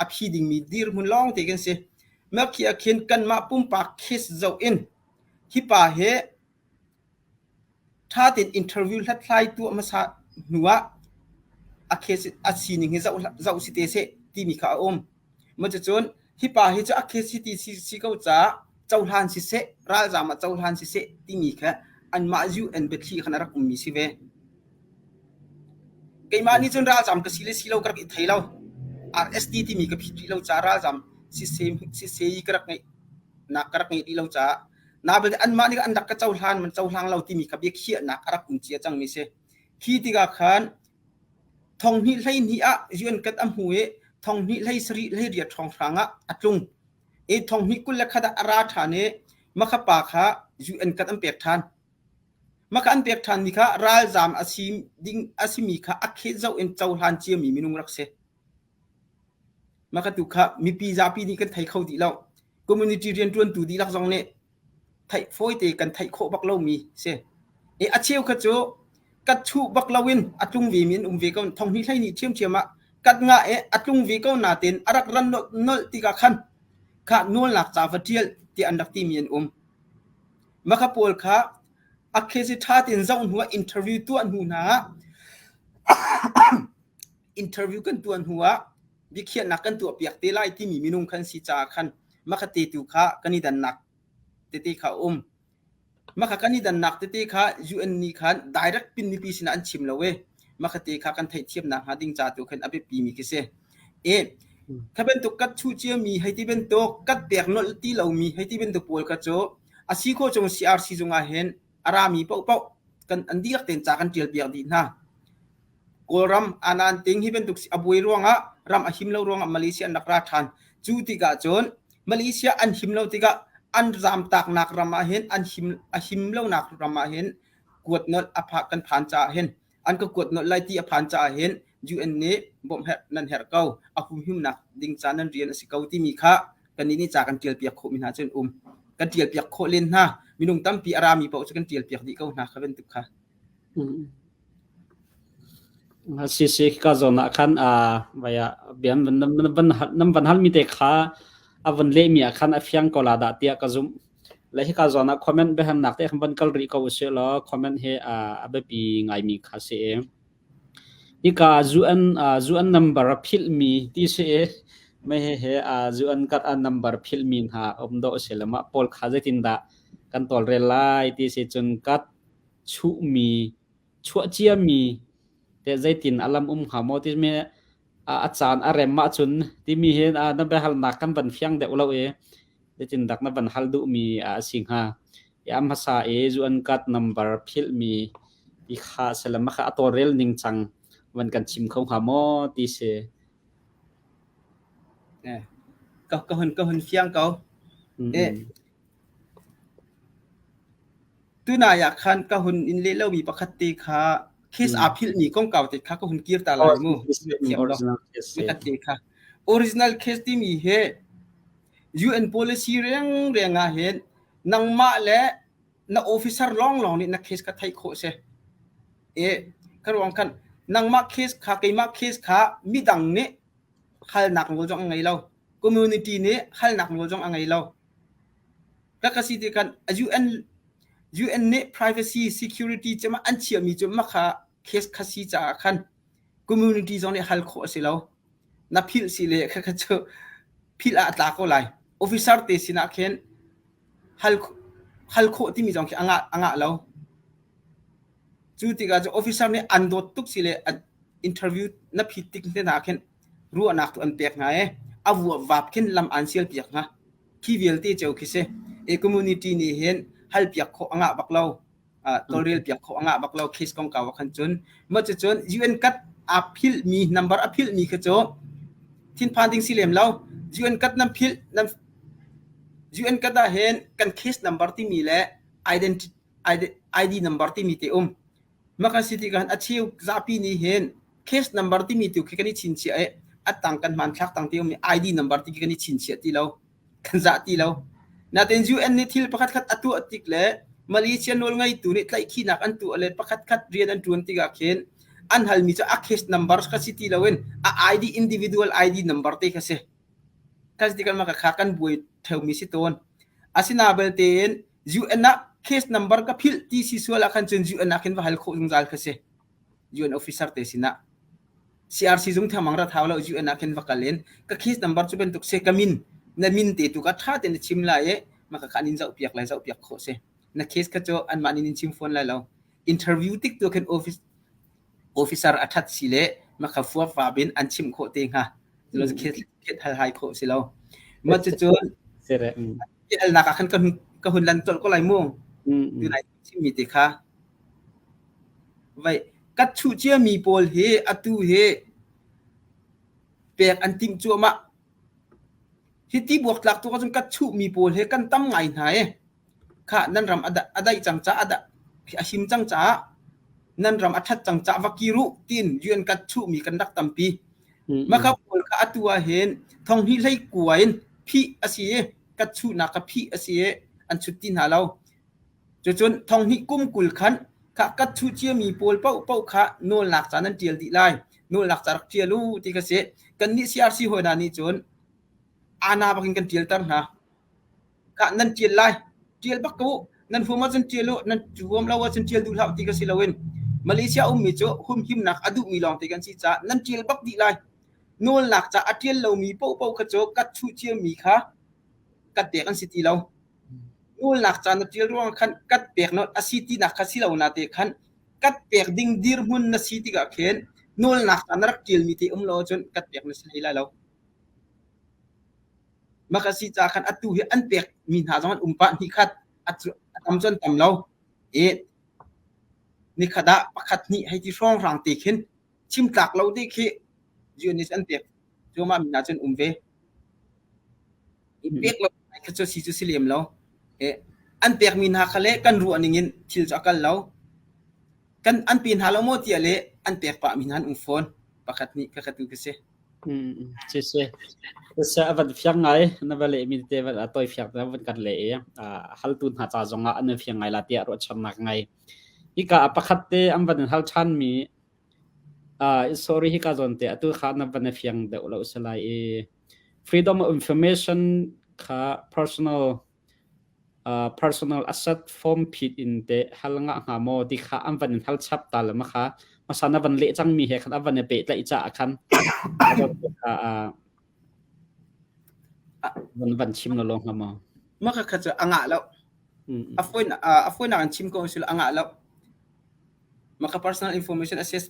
a phi dingmi dirhmun lawng te kan si. Mah khi ah khin kanmah pumpak case zoh in Hi pa hi ṭha tein interview hlathlai tuah hmasa hnuah a case a sining hi zoh si te seh timi kha a um. Cucun hi pa hi cu a case hiti si ko caah cohlan siseh, ralzaam ah cohlan siseh timi kha anmah UN biathli khan a rak ummi si ve. Keimah nih cun ralzaam ka si le si lo ka rak i thei lo. RSD timi ka phit rih lo caah ralzaam siseh i ka rak ngeih nak ka rak ngeih rih lo caah nabelte anmah nih an rak ka cohlan man cohlang lo timi kha biakhiahnak a rak um cia cangmi si. Khi tikah khan thonghnih 12 ah UN kat a hmu i thonghnih 17 18 hrawnghrang ah a tlung. I thonghnih 21 ah a ra ṭhan i makha pa kha UN kat an pek ṭhan. Maka an pek ṭhanmi kha ralzaam a si ding a simi kha a khet zoh in cohlan ciami minung rak si. Mah kha tu kha mipi zapi nih kan thei kho dih lo. Community rianṭuantu dihlak zong nih theih fawite kan theih khawh bak lomi si. I a cheu kha cu kat chuh bak loin a tlung vemi an um ve ko. Thonghnih 12 ṭhiamṭhiam ah kat ngah i a tlung ve ko nain a rak ran nolh tikah khan kha nawlnak ca va ṭial tiah an rak timi an um. Maka pawl kha a case ṭha tein zoh hnu ah interview tuah hnu hna ah interview kan tuah hnu ah biakhiahnak kan tuah piak te lai timi minung khan si caah khan maka te tu kha kan i dannak tete kha a um. Maka kan i dannak tete kha UN nih khan direct pin mipi sinah an chim lo i maka te kha kan theihthiamnak hnga ding ca tu khan a biapi mi khi si. E kha bantuk kat chuh ciami hei ti bantuk kat pek nolh ti lomi hei ti bantuk pawl kha cu a si khawh chung CRC zung ah hin a rami paohpaoh kan an dihlak tein ca kan ṭial piak dih hna. Kawlram anan ting hi bantuk a buai ruangah ram a him lo ruangah Malaysia an rak ra ṭhan. Cu tikah cun Malaysia an him lo tikah an zamtaknak ram ah hin an him a him lonak ram ah hin kuat nolh a pha kan phan caah hin an ka kuat nolh lai ti a phan caah hin UN nih bawmh herh nan herh ko a humhimnak ding ca nan rian a si ko timi kha kannih nih ca kan ṭial piak khawhmi hna cu an um. Kan ṭial piak khawh len hna. Minung tampi a rami paoh cu kan ṭial piak dih ko hna kha bantuk kha.
Si si ka zawn ah khan vaya bian nan van halmi te kha a van lehmi ah khan a fiang ko la dah tiah ka zumh. Le hika zawn ah comment biahalnak te khan van kal rih ko usih law comment hi a biapi ngaimi kha si i. Hika UN UN number a philhmi ti si i mei he UN kat a number philhmi hna um dawh si le mah pawl kha zeitindah kan tawlrel lai ti si cun kat chuhmi chuah ciami teh zeitin a lam um hnga maw timi a caan a rem ahcun timi hi na biahalnak kan van fiang deuh lo i zeitindak na van hal duhmi a si hnga. A hmasa i UN card number philhmi ti kha salam kha a tawlrel ning cang van kan chim kho hnga maw ti si.
Ka ka hun ka hun fiang ko. Eh Tunai ah khan ka hun in leh lomi pakhat te kha case aa philhmi kongkau te kha ka hun kir ta lai mu. Thiam lo. Pakhat te kha. Original case timi hi UN policy rengreng ah hin nangmah le na officer lawnglawng nih na case kha theih khawh si. E ka ruang khan nangmah case kha keimah case kha midang nih halnak nawl zong a ngei lo. Community nih halnak nawl zong a ngei lo. Ka ka si ti kan UN UN nih privacy security cema an chiahmi cu makha case kha si caah khan community zong nih hal khawh a si lo. Na philh si le kha kha cu philh ah a tla ko lai. Officer te sinah khin hal hal khawh timi zong khi a ngah a ngah lo. Cu tikah cu officer nih an dawt tuk si le interview na phit tik te hna khin ruahnak tu an pek hna i a vuap khin lam an sial piak hna. Khi vialte ceu khi si. E community nih hin hal piak khawh a ngah bak lo. Tawlrel piak khawh a ngah bak lo case kongkau ah khan cun. Mah cucun UN kat aa philhmi number a philhmi kha cu thinphan ding si lem lo. UN kat nan philh nan UN kat ah hin kan case number timi le identity ID number timi te um. Mah kan si tikah a cheu zapi nih hin case number timi tu khi kan i chinchiah i a tang kan hmanthlak tang te um i ID number ti khi kan i chinchiah ti lo. Kan zah ti lo. Natin UN nih thil pakhat khat a tuah tik le Malaysia nawlngeitu nih tlaihkhihnak an tuah le pakhat khat rian an ṭuan tikah khin an halmi cu a case number kha si ti loin a ID individual ID number te kha si. Kan si tikah mah kha kan buai theumi si tawn. Asina belte in UN ah case number ka philh ti si sual ah khan cun UN ah khin va hal khawh zungzal kha si. UN officer te sinah. CRC zung thengmang rat hau lo UN ah khin va kal in ka case number cu bantuk se ka min na min te tu ka tha te na chim lai i maka kha an in zoh piak lai zoh piak khawh si. Na case kha cu anmah nih in chim fawn lai lo. Interview tik tu khin office officer a that si le maka fuap va bin an chim khawh te hnga. Lo case hal hai khawh si lo. Ma cu cun alnak ah khan ka hun ka hun lan colh ko lai mu. Tunai chimmi te kha. Vai kat chuh ciami pawl hi atu hi pek an timh cuahmah. Hi ti buaktlak tu ahcun kat chuhmi pawl hi kan tam ngai hna i kha nan ram a daih cang caah a him cang caah nan ram a ṭhat cang caah va kir uh tiin UN kat chuhmi kan rak tampi. Mah kha pawl kha atu ah hin thong hnih hlei kua in phih a si i kat chuhnak kha phih a si i an chut ti hna lo. Cucun thong hnih kum 20 khan kha kat chuh ciami pawl paohpaoh kha nawlnak ca nan ṭial dih lai. Nawlnak ca rak ṭial u ti kha si. Kannih CRC hawi hna nih cun ana bak in kan ṭialter hna. Khah nan ṭial lai. Ṭial bak ko u. Nan huam ahcun ṭial u, nan huam lo ahcun ṭial duh hlah ti ka si loin Malaysia ummi cu humhimnak a duhmi lawngte kan si caah nan ṭial bak dih lai. Nawlnak ca a ṭial lomi paohpaoh kha cu kat chuh ciami kha kat pek an si ti lo. Nawlnak ca na ṭial ruangah khan kat pek na a si tinak kha si lo nate khan kat pek ding dirhmun na si tikah khin nawlnak ca na rak ṭialmi te um lo ahcun kat pek na si hlei lai lo. Mah ka si ca khan atu hi an pek mi hna zong an um pah hnihkhat a tam cu an tam lo i nikhat ah pakhat hnih hei ti hrawnghrang te khin chim tlak lo te khi Zionist an pek cuahmah mi hna cu an um ve. I pek lo kha cu si cu si lem lo. An pek mi hna kha le kan ruah ning in thil cu a kal lo. Kan an pe hna lo maw tiah le an pek pah mi hna an um fawn. Pakhat nih ka ka tu ka si.
Si. Siseh a van fiang ngai. Na va lehmi tete van a tawi fiang na van kan leh i haltu hna ca zongah an fiang ngai la tiah ruahchannak ka ngei. Hika ah pakhat te an van in hal ṭhanmi sorry hika zawn te atu kha na van i fiang deuh lo si lai i freedom of information kha personal personal asset form phit in teh hal ngah hnga maw ti kha an van in hal chap ta le ma kha hmasa na van leh cangmi he khan a van i pehtlaih caah khan van van chim lo hnga maw?
Mah kha cu a ngah lo. A fawi a fawinak in chim ko sila a ngah lo. Mah kha personal information access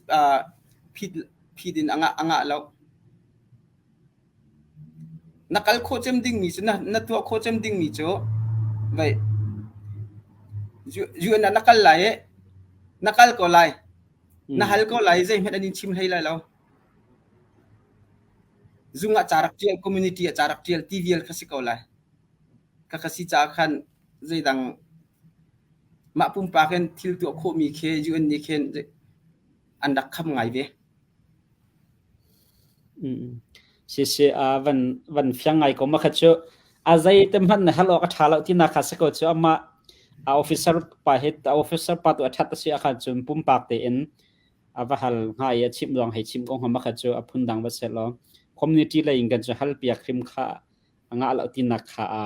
phit phit in a ngah a ngah lo. Na kal khawh cem dingmi cu na tuah khawh cem dingmi cu vei UN ah na kal lai i na kal ko lai. Na hal ko lai i zeihmanh an in chim hlei lai lo. Zung ah ca rak ṭial, community ah ca rak ṭial ti vial kha si ko lai. Khakha si caah khan zeidang mah pumpak in thil tuah khawhmi khi UN nih khin an rak kham ngai ve.
Siseh van van fiang ngai ko ma kha cu a zei te hmanh na hal awk a ṭha lo tinak kha si ko cu amah a officer pa hi a officer pa tu a ṭhat a si ahkhan cun pumpak tein a va hal hnga i a chimh zong hei chim ko hnga ma kha cu a phundang va seh law community lei in kan cu hal piak hrim kha a ngah lo tinak kha a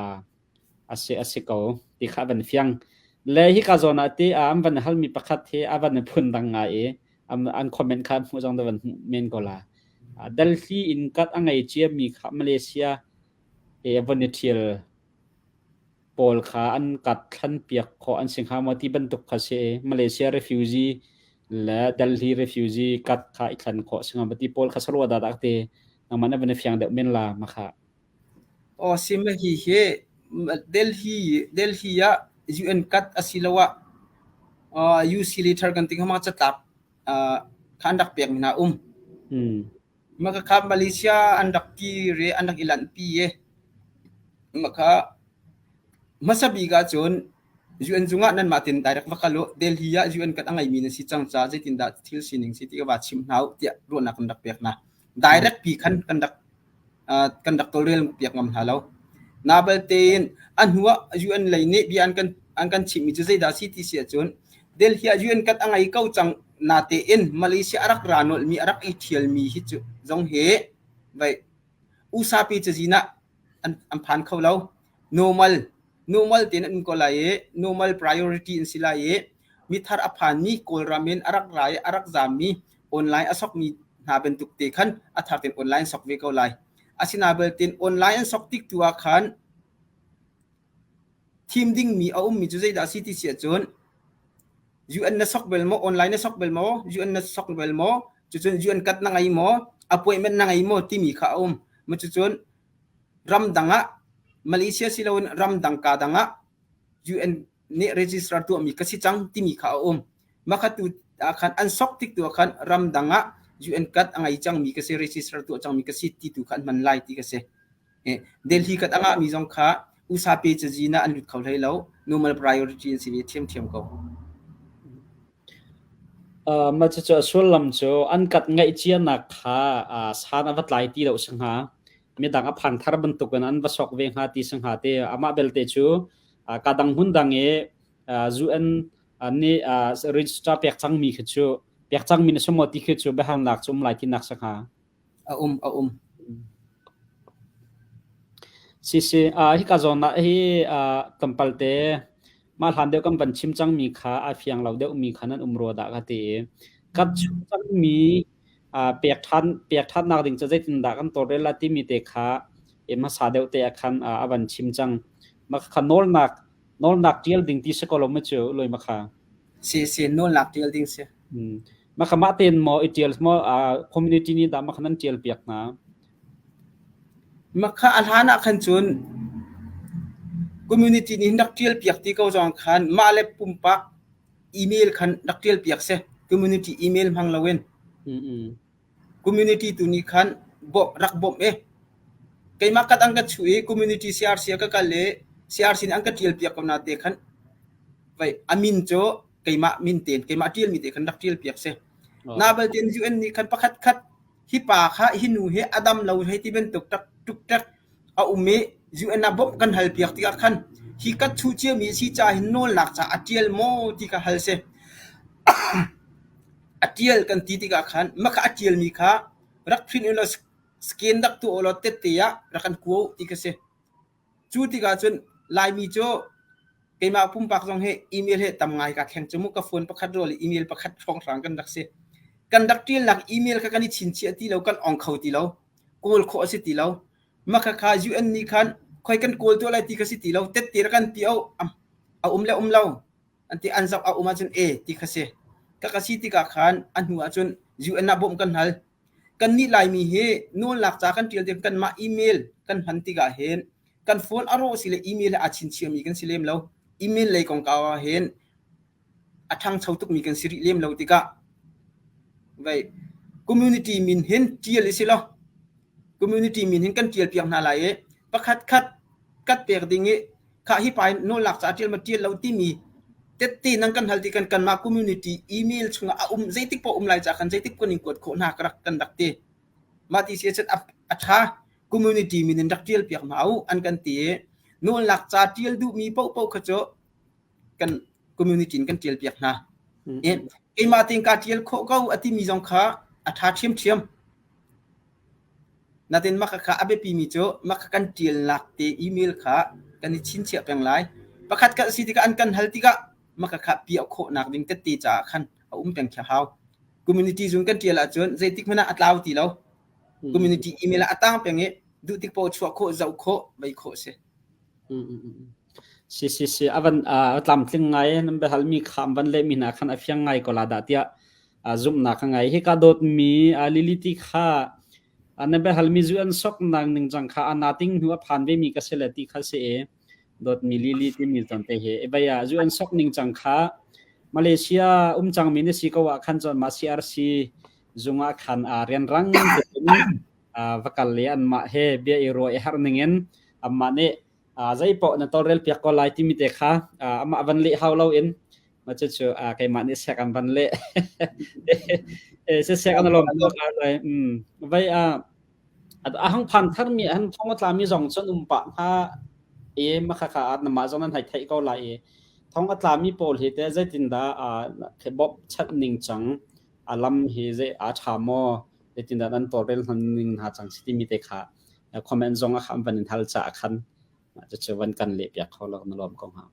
A si a si ko ti kha a van fiang. Le hika zawn ah ti an van halmi pakhat hi a van i phundang ngai i an comment kha hmuh zong na van hmuh men ko la. Delhi in kat a ngei ciami kha Malaysia i a von i ṭhial pawl kha an kat thlan piak khawh an si hnga maw ti bantuk kha si i Malaysia refugee le Delhi refugee kat kha i thlan khawh si hnga maw ti pawl kha sarua dah dah ti nangmah na van i fiang deuh men la ma kha.
Aw sim hi hi Delhi Delhi ah UN kat asiloah UC letter kan ti hnga ma catlap kha an rak pek mi hna um. Mah khakha Malaysia an rak kir i an rak i lanhpi i mah kha hmasa bik ahcun UN zung ah nanmah tein direct va kal u. Delhi ah UN kat a ngeimi na si cang caah zeitindah thil sining si ti ka va chim hna u tiah ruahnak kan rak pek hna. Direct pi khan kan rak kan rak tawlrel piak ngam hna lo. Na belte in a hnu ah UN lei nih bia an kan an kan chimhmi cu zeidah a si ti si ahcun Delhi ah UN kat a ngei ko cang natein Malaysia a rak ra nolhmi a rak i ṭhialmi hi cu zong hi vai USAP cazin ah an an phan kho lo. Normal normal tein an um ko lai i normal priority an si lai i mithar a phanmi Kawlram in a rak ra i a rak zaammi online a sokmi hna bantuk te khan a thar tein online sok ve ko lai. Asinain belte online an sok tik tu ah khan thim dingmi a ummi cu zeidah a si ti si ahcun UN na sok bel maw, online na sok bel maw, UN na sok bel maw, cucun UN kat na ngei maw, appointment na ngei maw timi kha a um. Cucun ramdang ah Malaysia siloin ramdang ka dang ah UN nih register tuahmi ka si cang timi kha a um. Mah kha tu ah khan an sok tik tu ah khan ramdang ah UN kat a ngei cangmi ka si, register tuah cangmi ka si ti tu kha an hman lai ti ka si. Delhi kat a ngahmi zong kha USAP cazin ah an lut kho hlei lo. Normal priority an si ve ṭhiamṭhiam ko.
Mah cucu a sullam cu an kat ngaih cianak kha san a va tlai ti lo si hnga. Midang a phan thar bantukin an va sok ve hnga ti si hnga te. Amah belte cu ka dang hmun dang i UN nih register pek cangmi khi cu pek cangmi na si maw ti khi cu biahalnak cu um lai tinak si hnga.
A um, a um.
Si si, hika zawn ah hi tlawmpal te. Mah hlan deuh kan van chim cangmi kha a fiang lo deuhmi kha nan um rua dah ka ti i kan chim cangmi pek ṭhan pek ṭhannak ding cu zeitindah kan tawlrel la timi te kha hmasa deuh te ah khan a van chim cang. Mah kha nawlnak nawlnak ṭial ding ti si ko lo maw cu loi ma kha?
Si si nawlnak ṭial ding si.
Mah kha mah tein maw i ṭial maw community nih dah mah kha nan ṭial piak hna?
Mah kha a hlan ah khan cun community nih rak ṭial piak ti ko zong khan mah le pumpak email khan rak ṭial piak seh. Community email hmang loin. Community tu nih khan rak bawmh i keimah kat an ka chuh i community CRC ah ka kal i CRC nih an ka ṭial piak ko na te khan vai a min cu keimah min tein keimah ṭialmi te khan rak ṭial piak seh. Na balte UN nih khan pakhat khat hi pa kha hi nu hi a dam lo hei ti bantuk tak tuk a um i UN ah bawmh kan hal piak tikah khan hi ka chuh ciami a si caah hin nawlnak ca a ṭial maw ti kha hal si. A ṭial kan ti tikah khan mah kha a ṭialmi kha rak print ulaw scan rak tuah ulaw tette ah rak kan kua u ti kha si. Cu tikah cun Laimi cu keimah pumpak zong hi email hi tam ngai kaa thleng cu mu ka phone pakhat rual i email pakhat hrawnghrang kan rak si. Kan rak ṭialnak email kha kan i chinchiah ti lo, kan ong kho ti lo, kawl khawh a si ti lo. Mah khakha UN nih khan khoi kan kawl tuah lai ti kha si ti lo, tette rak kan ti o, a um le um lo an ti an zoh a um ahcun e ti kha si. Ka ka si tikah khan a hnu ahcun UN ah bawmh kan hal. Kannih Laimi hi nawlnak ca kan ṭial tik kanmah email kan hman tikah hin kan phone a rawh si le email he aa chinchiahmi kan si lem lo. Email lei kongkau ah hin a ṭhangcho tukmi kan si rih lem lo tikah vei community min hin ṭial i si law community min hin kan ṭial piak hna lai i pakhat khat kat pek ding i khah hi pa in nawlnak ca ṭial ma ṭial lo timi tette nan kan hal ti kan kanmah community email chungah a um zeitik poh um lai ca khan zeitik kan in kuat khawh hna ka rak kan rak ti mah ti si ahcun a ṭha community min in rak ṭial piak hna u an kan ti i nawlnak ca ṭial duhmi paohpaoh kha cu kan community in kan ṭial piak hna i keimah tein kaa ṭial khawh ko a timi zong kha a ṭha ṭhiamṭhiam Natin mah kha a biapimi cu mah kha kan ṭialnak te email kha kan i chinchiah peng lai. Pakhat khat a si tikah an kan hal tikah mah kha piah khawhnak ding tette caah khan a um peng khi a hau. Community zung kan ṭial ahcun zeitik hmanh ah a tlau ti lo. Community email ah a tang peng i duh tik paoh chuah khawh, zoh khawh, vei khawh a si.
Si si si a van a tlamtling ngai nan biahalmi kha an van lehmi hna khan a fiang ngai ko la dah tiah zumhnak ka ngei. Hika dawtmi Lily ti kha na biahalmi zu an soknak ningcang kha a nating hnu a phan vemi ka si le ti kha si i dawtmi Lily timi ton te hi ebei ah zu an sok ningcang kha Malaysia um cangmi na si ko ah khan cun mah CRC zung ah khan rianrang tein va kal le anmah he bia i ruah i harh ningin anmah nih zeipaoh na tawlrel piak ko lai timi te kha amah van leh hau loin mah cucu keimah nih sek an van leh sisek an lawm tuk lai vai a a hang phan tharmi han thong a tlami zong cun um pah hnga i makha kha namah zong nan hei theih ko lai i thong a tlami pawl hi te zeitindah bawmh chanh ning cang a lam hi zei a ṭha maw zeitindah nan tawlrel hman ning hna cang si timi te kha comment zong a kha van in hal caah khan cucu van kan leh piak kho lo na lawm ko hnga.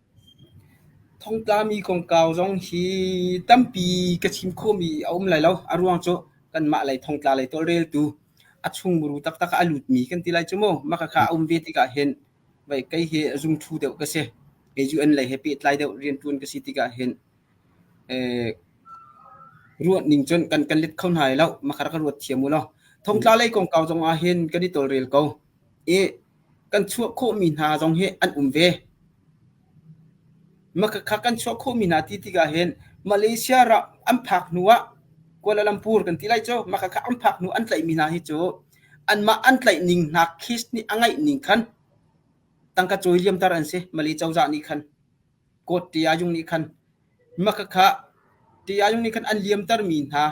Thongtlami kongkau zong hi tampi ka chim khawhmi a um lai lo. A ruang cu kanmah lei thongtla lei tawlreltu a chungmuru taktak ah a lutmi kan ti lai cu mu. Mah khakha a um ve tikah hin vei kei hi zungṭhu deuh ka si. Kei UN lei he pehtlai deuh rianṭuan ka si tikah hin ruah ning cun kan kan let kho hna lai lo. Mah kha rak ka ruat thiam u law. Thongtla lei kongkau zong ah hin kan i tawlrel ko. I kan chuah khawhmi hna zong hi an um ve. Makhakha kan chuah khawhmi hna ti tikah hin Malaysia ram an phak hnu ah Kuala Lumpur kan ti lai cu makhakha an phak hnu an tlaihmi hna hi cu anmah an tlaih ning hna case nih a ngaih ning khan tangka cawi liamter an si Malay cozah nih khan court ṭiayung nih khan makhakha ṭiayung nih khan an liamtermi hna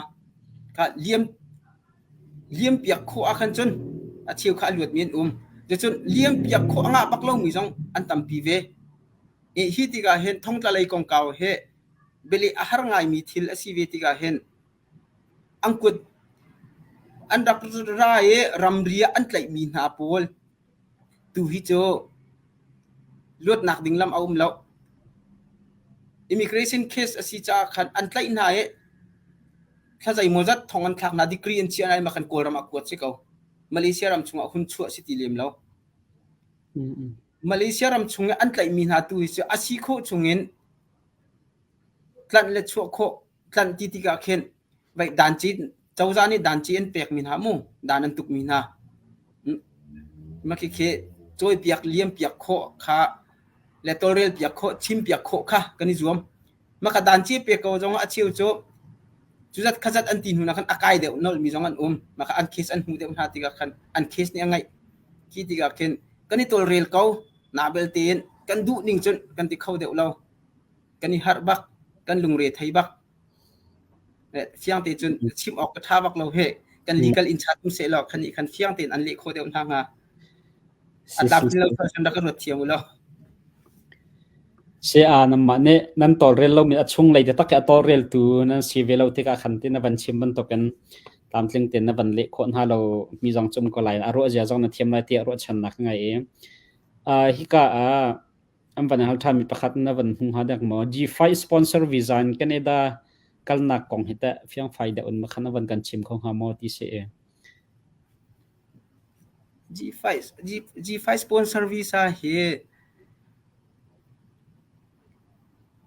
kha liam liampiak khawh ah khan cun a cheu kha a luatmi an um. Cucun liampiak khawh a ngah bak lomi zong an tampi ve. I hi tikah hin thongtla lei kongkau hi bialeh a har ngaimi thil a si ve tikah hin an kut an rak ra i ramri ah an tlaihmi hna pawl tu hi cu luatnak ding lam a um lo. Immigration case a si caah khan an tlaih hna i thla zeimawzat thong an thlak hna, degree an chiah hna i mah khan Kawlram ah kuat si ko. Malaysia ram chungah hun chuah si ti lem lo. Malaysia ram chung i an tlaihmi hna tu hi cu a si khawh chungin tlanh le chuah khawh tlanh ti tikah khin vei danci cozah nih danci an pekmi hna mu dan an tukmi hna mah khikhi cawipiak liampiak khawh kha le tawlrel piak khawh chimpiak khawh kha kan i zuam mah kha danci pek ko zong a cheu cu cuzat khazat an ti hnu na khan a kai deuh nolh mi zong an um mah kha an case an hmuh deuh hna tikah khan an case nih a ngaih khi tikah khin kan i tawlrel ko na belte in kan duh ning cun kan ti kho deuh lo kan i harh bak kan lungre thei bak fiang te cun chim awk ka ṭha bak lo he kan legal in chat um seh law khan nih khan fiang tein an leh khawh deuh hna hnga a tlamtlin lo cun rak ka ruat thiam u law
Si a namah nih nan tawlrel lomi a chunglei taktak i a tawlreltu nan si ve lo tikah khan ti na van chim bantukin tlamtling tein na van leh khawh hna lo mi zong cu um ko lai. A ruah zia zong na thiam lai tiah ruahchannak ka ngei i hika ah an van hal ṭhanmi pakhat na van hmu hnga dek maw? G5 sponsor visa in Canada kalnak kong hi teh fiangfai deuh in makhan a van kan chim kho hnga maw ti si i.
G5 G, G5 sponsor visa hi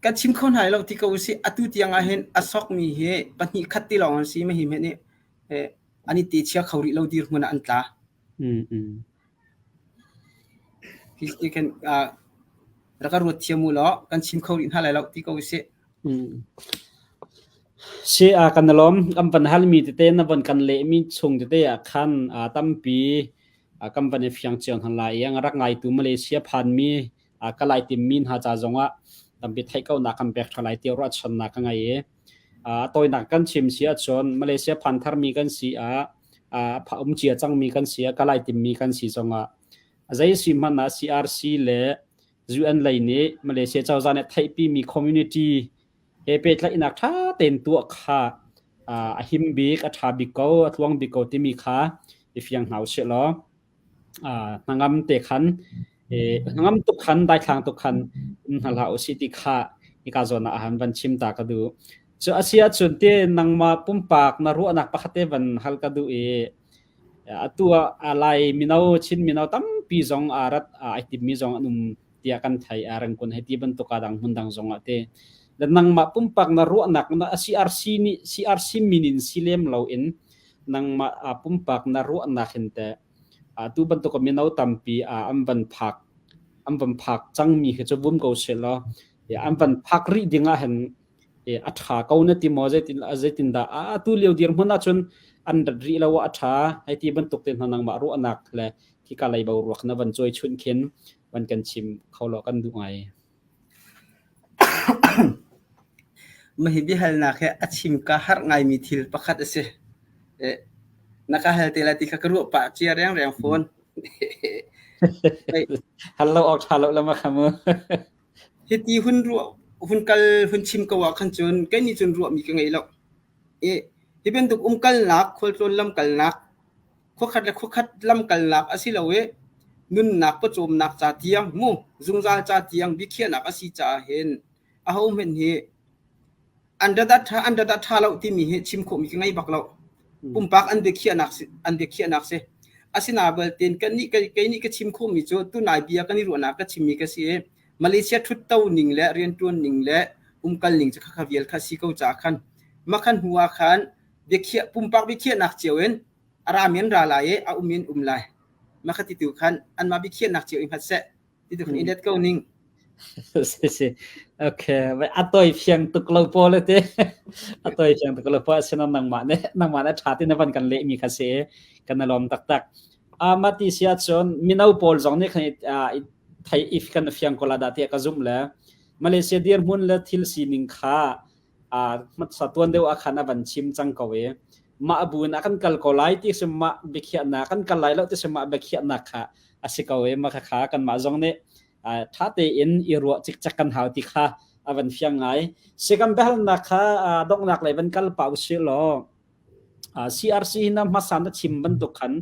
kan chim kho hna lo ti ko usih atu tiang ah hin a sokmi hi pahnih khat ti lawng an si ma hi hme nih an i te chia kho rih lo dirhmun ah an tla. Hi ti khin rak ka ruat thiam u law kan chim kho rih hna lai lo ti ko usih.
Si a kan lawm kan van halmi tete na von kan lehmi chung tete ah khan tampi kan van i fiang cio hna lai i rak ngaitu Malaysia phanmi ka lai timmi hna ca zongah tampi theih ko nak kan pek tha lai ti ruahchannak ka ngei i a tawinak kan chim si ahcun Malaysia phan tharmi kan si ah um cia cangmi kan si ah ka lai timmi kan si zongah zei si hmanh ah CRC le UN lei nih Malaysia cozah nih theihpimi community he pehtlaihnak ṭha tein tuah kha a him bik, a ṭha bik ko, a tluang bik ko timi kha i fiang hna usih law hnangam te khan hnangam tuk khan daithlang tuk khan um hna hlah usih ti kha hika zawn ah han van chim ta ka duh. Cu a si ahcun te nangmah pumpak na ruahnak pakhat te van hal ka duh i Atu ah Lai mino, Chin mino tampi zong aa rat ai timmi zong an um tiah kan theih. Rengkun hei ti bantuk ah dang hmun dang zong ah ti. Le nangmah pumpak na ruahnak na CRC nih CRC min in si lem loin nangmah pumpak na ruahnak hin teh atu bantuk mino tampi an van phak an van phak cangmi khi cu vum ko seh law an van phak rih ding ah hin a ṭha ko na ti maw zeitin zeitindah atu lio dirhmun ahcun an rat rih lo ah a ṭha hei ti bantuk te hna nangmah ruahnak le khika lei boruak na van cuai chunh khin van kan chim kho law kan duh ngai.
Mah hi biahalnak hi a chim ka harh ngaimi thil pakhat a si. Na ka hal te lai ti kha ka ruah pah cia rengreng fawn.
Hal lo awk ṭha lo le ma kha mu.
Hiti hun ruah hun kal hun chim ko ah khan cun kei nih cun ruahmi ka ngei lo. I hi bantuk umkalnak, khualtlawn lamkalnak, khuakhat le khuakhat lamkalnak a si lo i nunnak pawcawmnak ca tiang mu zungzal ca tiang biakhiahnak a si caah hin ahohmanh hi an rat a ṭha an rat a ṭha lo timi hi chim khawhmi ka ngei bak lo. Pumpak an biakhiahnak si an biakhiahnak si. Asinain belte kannih kei nih ka chim khawhmi cu tunai bia kan i ruahnak ka chimmi ka si i Malaysia ṭhutto ning le rianṭuan ning le umkal ning cu khakha vial kha si ko caah khan makhan hnu ah khan biakhiah pumpak biakhiahnak cio in a rami an ra lai i a um in um lai. Mah kha ti tu khan anmah biakhiahnak cio i hngat seh. Ti tu khan i let ko ning.
Si si. Okay. A toi fiang tuk lo pawl te. A toi fiang tuk lo pawl asinan nangmah ne nangmah ne ṭha ti na van kan lehmi kha si kan na lawm taktak. A mah ti si ahcun mino pawl zong nih khan i thei if kan fiang ko la dah tiah ka zumh le Malaysia dirhmun le thil sining kha hmasa tuan deuh ah khan a van chim cang ko i mah bu in a kan kal ko lai ti si mah biakhiahnak kan kal lai lo ti si mah biakhiahnak kha a si ko i mah kha kanmah zong nih ṭha tein i ruah cikcek kan hau ti kha a van fiang ngai. Sikam biahalnak kha donghnak lei van kal pah usih law CRC hi na hmasa na chim bantuk khan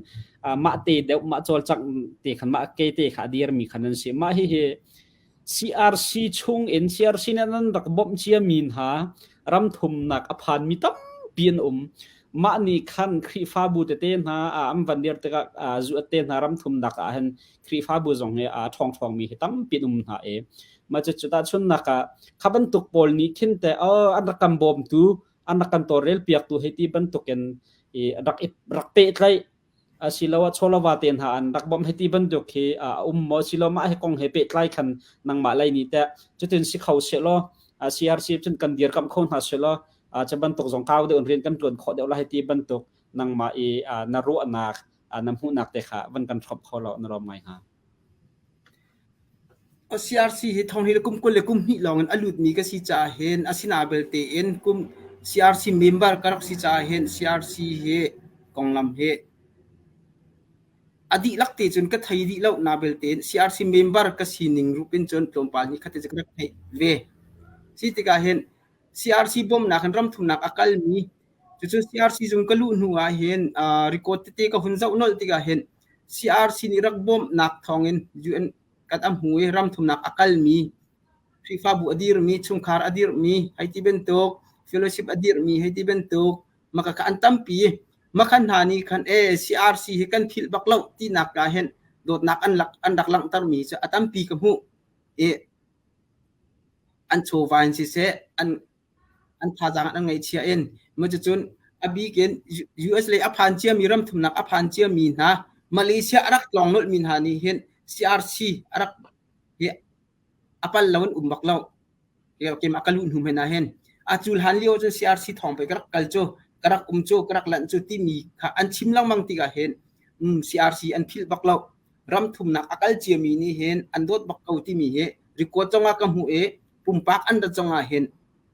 mah te deuh mah cawlcangh te khan mah ke te kha a dirmi khan an si. Mah hihi. CRC chung in CRC nih nan rak bawmh ciami hna ramthumnak a phanmi tampi an um. Mah nih khan Khrihfabu tete hna an van dir tikah zuat te hna ramthumnak ah hin Khrihfabu zong hi a ṭhawngṭhawngmi hi tampi an um hna i mah cucu tahchunhnak ah kha bantuk pawl nih khin teh an rak kan bawmtu an rak kan tawlrel piaktu hei ti bantukin i rak i rak pehtlaih asiloah chawlava te hna an rak bawmh hei ti bantuk hi a um maw asiloah mah hi kong he pehtlai khan nangmah lei nih teh cutin si kho sehlaw CRC cun kan dirkamh kho hna sehlaw cu bantuk zong kau deuh in rian kan ṭuan khawh deuh lai hei ti bantuk nangmah i na ruahnak na hmuhnak te kha van kan hrawmh kho law na lawm ngai hnga.
CRC hi thong hi le kum 20 le kum hnih lawng in a lutmi ka si caah hin asina belte in kum CRC member ka rak si caah hin CRC hi konglam hi a dihlak te cun ka thei dih lo na belte in CRC member ka sining rup in cun tlawmpal hi khate cu ka rak theih ve. Si tikah hin CRC bawmhnak in ramthumnak a kalmi cucun CRC zung ka luh hnu ah hin record tete ka hun zoh nolh tikah hin CRC nih rak bawmhnak thawngin UN kan a hmu i ramthumnak a kalmi Khrihfabu a dirmi, chungkhar a dirmi, hei ti bantuk, fellowship a dirmi, hei ti bantuk, maka kha an tampi. Makhan hna nih khan e CRC hi kan philh bak lo tinak ka hin dawtnak an lak an rak langhtermi cu a tampi ka hmuh. I an chawva in siseh, an an thazaang an ngaihchia in cucun a bik in US lei a phan ciami ramthumnak a phan ciami hna Malaysia a rak tlawng nolhmi hna nih hin CRC a rak hi a pal lo in um bak lo. Keimah ka luh hnu hmanh ah hin a cul han lio cun CRC thawng pei ka rak kal cu ka rak um cu ka rak lanh cu timi kha an chim lengmang tikah hin CRC an philh bak lo. Ramthumnak a kal ciami nih hin an dawt bak ko timi hi record zongah ka hmuh i pumpak an rat zongah hin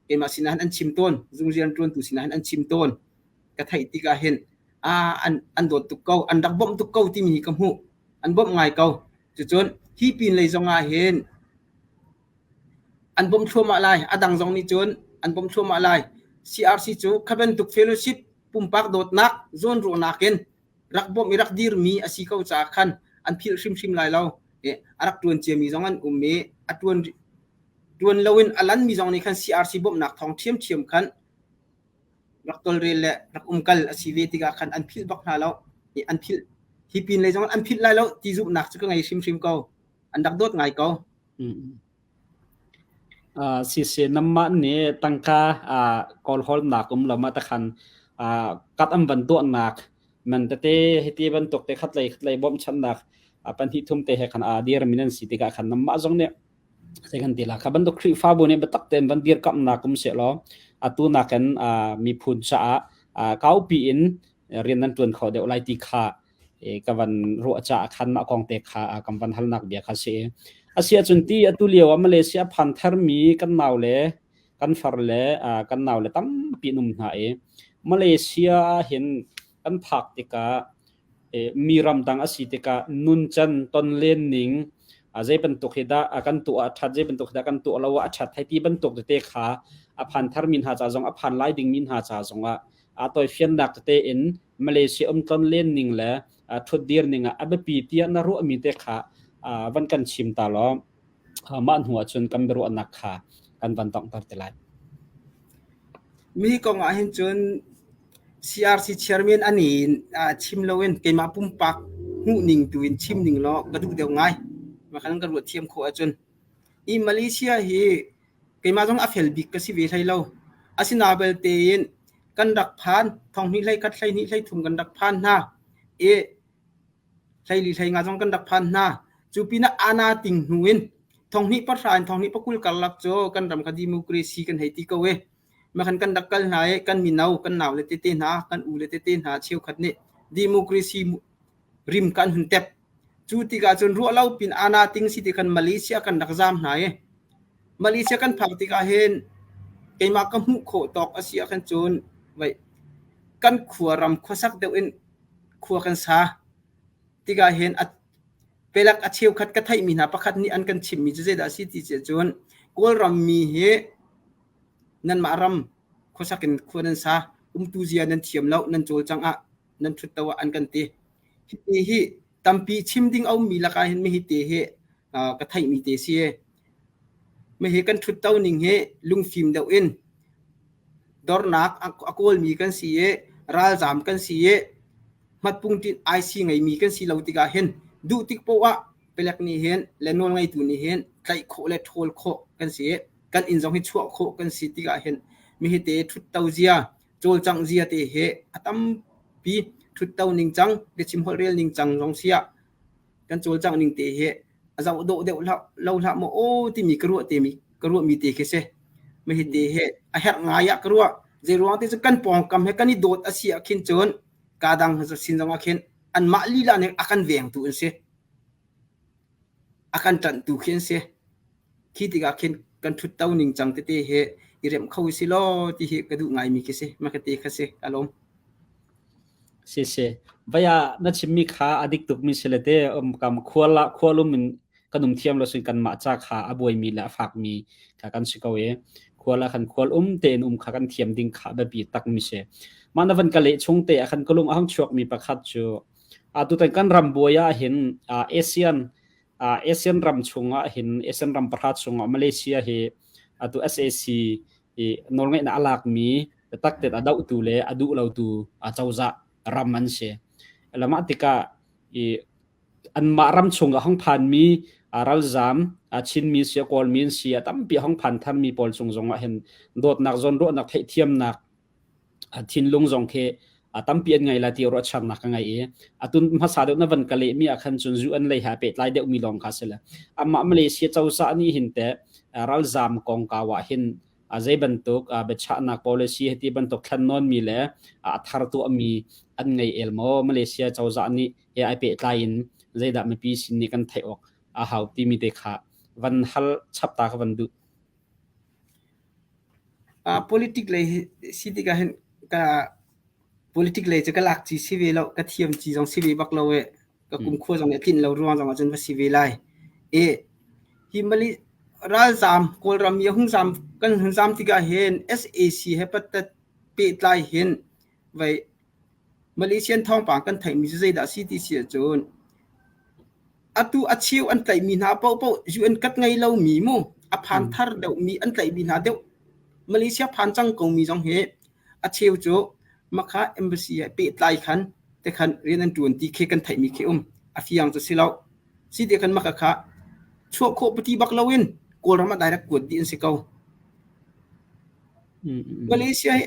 keimah sinah hin an chim tawn zung rianṭuantu sinah hin an chim tawn ka theih tikah hin an an dawt tuk ko an rak bawmh tuk ko timi hi ka hmuh an bawmh ngai ko cucun hi pin lei zongah hin an bawmh thluahmah lai a dang zong nih cun an bawmh thluahmah lai CRC cu kha bantuk fellowship pumpak dawtnak zawnruahnak in rak bawmh i rak dirmi a si ko caah khan an philh hrimhrim lai lo. A rak ṭuan ciami zong an um i a ṭuan ṭuan loin a lanmi zong nih khan CRC bawmhnak thawng ṭhiamṭhiam khan rak tawlrel le rak umkal a si ve tikah khan an philh bak hna lo. An philh hi pin lei zong an philh lai lo ti zumhnak cu ka ngei hrimhrim ko. An rak dawt ngai ko.
Siseh nanmah nih tangka kawlhawlnak um lo ma takhan kat an van tuahnak man tete hiti bantuk te khatlei khatlei bawmhchanhnak pahnih thum te he khan aa dirmi nan si tikah khan nanmah zong nih zei kan ti la kha bantuk Khrihfabu nih biatak tein van dirkamhnak um sehlaw atu nakin miphun caah kaupi in rian nan ṭuan kho deuh lai ti kha ka van ruah caah khan mah kong te kha kan van halnak bia kha si. Asi ahcun ti atu lio ah Malaysia phan tharmi kan nau le kan far le kan nau le tampi an um hna i Malaysia ah hin kan phak tikah mi ramdang a si tikah nuncan tonlen ning zei bantuk hi dah kan tuah a ṭhat zei bantuk hi dah kan tuah lo ah a ṭhat hei ti bantuk tete kha a phan tharmi hna ca zong a phan lai dingmi hna ca zongah aa tawifiannak tete in Malaysia umtlon len ning le ṭhutdir ning ah a biapi tiah na ruahmi te kha van kan chim ta law mah hnu ah cun kan biaruahnak kha kan van donghter te lai.
Mi kong ah hin cun CRC chairman ani in chim loin keimah pumpak hmuhning tu in chim ning law ka duh deuh ngai. Makhan ka ruah thiam khawh ahcun. I Malaysia hi keimah zong a fel bik ka si ve hlei lo. Asina belte in kan rak phan thonghnih 11 12 13 kan rak phan hna i 14 15 zong kan rak phan hna. Cu pinah ana ting hnu in thonghnih pahra in thonghnih pakul karlak cu kan ram kha democracy kan hei ti ko i makhan kan rak kal hna i kan mino kan nau le tete hna kan u le tete hna cheukhat nih democracy rim kan hun tep. Cu tikah cun ruah lo pin ana ting si ti khan Malaysia kan rak zaam hna i Malaysia kan phak tikah hin keimah ka hmuh khawh tawk a si ahkhan cun vei kan khua ram khuasak deuh in khua kan sa tikah hin a pelak a cheukhat ka theihmi hna pakhat nih an kan chimhmi cu zeidah a si ti cun Kawlram mi hi nanmah ram khuasak in khua nan sa umtu zia nan thiam lo nan cawlcangh ah nan ṭhut to ah an kan ti. Hi hi tampi chim ding a ummi lakah hin mi hi te hi ka theihmi te si. Hihi kan ṭhutto ning hi lungfim deuh in dornak a kawlmi kan si i ralzaam kan si i hmatpungṭin IC ngeimi kan si lo tikah hin duh tik poah ah palek nih hin le nawlngeitu nih hin tlaih khawh le ṭhawl khawh kan si i kan inn zong hi chuah khawh kan si tikah hin mihite ṭhutto zia cawlcangh zia te hi a tampi ṭhutto ningcang biachim holhrel ningcang zong si ah kan cawlcangh ning te hi a zoh dawh deuh lo hlah maw aw timi ka ruah temi ka ruahmi te khi si. Mah te hi a herh ngai ah ka ruah. Zei ruang te cu kan pawngkam he kan i dawt a si ah khin cun ka dang sin zong ah khin anmah lila nih a kan vengtu an si. A kan ṭanhtu khi an si. Khi tikah khin kan ṭhutto ning cang tete hi i remh kho si law ti hi ka duh ngaimi khi si. Mah ka te kha si. Ka lawm.
Si si. Vai ah na chimmi kha a dik tukmi si le te um kam khual ah khualum in kan um thiam lo sin kanmah ca kha a buaimi le a fakmi kha kan si ko i khual ah khan khual um tein um kha kan thiam ding kha biapi takmi si. Mah na van ka leh chung te ah khan ka lung a hung chuakmi pakhat cu atutan kan ram buai ah hin ASEAN ASEAN ram chung ah hin ASEAN ram pahra chung ah Malaysia hi atu SAC i nawlngeihnak a lakmi biatak tein a dohtu le a duh lotu cozah ram an si. Lamah tikah i anmah ram chung a hong phanmi ralzam Chinmi si Kawlmi an si a tampi a hong phan tharmi pawl cung zong ah hin dawtnak zawnruahnak theihthiamnak thinlung zong khi tampi an ngei la ti ruahchannak ka ngei i atun hmasa deuh na van ka lehmi ah khan cun zu an lei ha pehtlai deuhmi lawng kha si le amah Malaysia cozah nih hin te ralzam kongkau ah hin zei bantuk biachahnak policy hiti bantuk thlennawnmi le a thar tuahmi an ngei el maw Malaysia cozah nih he ai pehtlai in zeidah mipi sin nih kan theih awk a hau timi te kha van hal chap ta ka van duh.
Politic lei si tikah hin ka politic lei cu ka lak ci si ve lo ka thiam ci zong si ve bak lo e ka kumkhua zong nih a tlinh lo ruang zong ah cun va si ve lai. I hi mali ralzaam Kawlram i a hung zaam kan hun zaam tikah hin SAC he pattat pehtlai hin vei Malaysian thawngpang kan theihmi cu zeidah a si ti si ahcun atu a cheu an tlaihmi hna paohpaoh UN kat ngei lomi mu a phan thar deuhmi an tlaihmi hna deuh Malaysia phan cang komi zong hi a cheu cu makha embassy he pehtlai khan te khan rian an ṭuan ti khi kan theihmi khi um a fiang cu si lo si ti khan maka kha chuah khawh pati bak loin Kawlram ah direct kuat dih an si ko Malaysia hi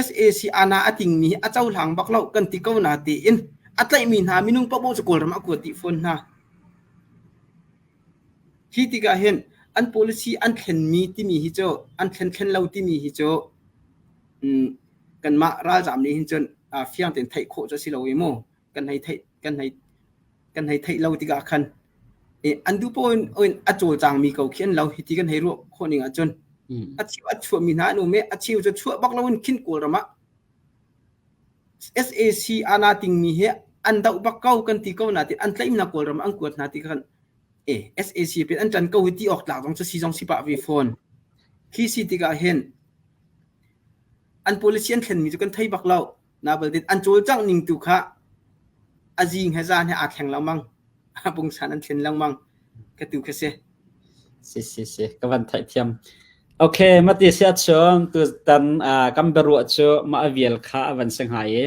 SAC ana a tingmi hi a cohlang bak lo kan ti ko na tiin a tlaihmi hna minung paohpaoh cu Kawlram ah kuat dih fawn hna. Hi tikah hin an policy an thlenmi timi hi cu an thlen thlen lo timi hi cu kanmah ralzaam nih hin cun fiang tein theih khawh cu a si lo i mu kan hei theih kan hei kan hei theih lo tikah khan an duh paoh in a cawlcangmi ko khi an lo hiti kan hei ruah khawh ning ahcun a cheu a chuahmi hna an um i a cheu cu chuah bak loin khin Kawlram ah SAC ana tingmi hi an doh bak ko kan ti ko nain an tlaihnak Kawlram an kuat hna ti khan e SAC pin an ṭan ko hi ti awk tlak zong cu si zong si pah ve fawn. Khi si tikah hin an policy an thlenmi cu kan thei bak lo. Na baltin an cawlcangh ning tu kha a zing he zan he aa thleng lengmang. Pungsan an thlen lengmang. Ka tu kha si.
Si si si ka van theihthiam. Okay, mati sia chung tu tan kan biaruah cu mah a vial kha a van si hnga i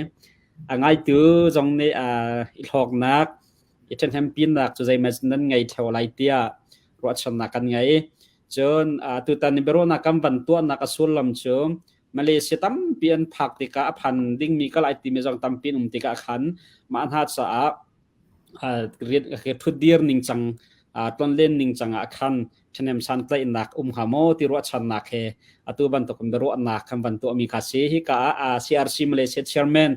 a ngaitu zong nih i hlawknak i ṭhahnempinak cu zeimaw nan ngei ṭheo lai tiah ruahchannak kan ngei. Cun tutan i biaruahnak kan van tuahnak a sullam cu Malaysia tampi an phak tikah a phan dingmi ka lai timi zong tampi an um tikah khan mah hna caah ṭhutdir ningcang tlonlen ningcang ah khan ṭhahnem santlaihnak um hnga maw ti ruahchannak he atu bantuk in biaruahnak kan van tuahmi kha si. Hika ah CRC Malaysia Chairman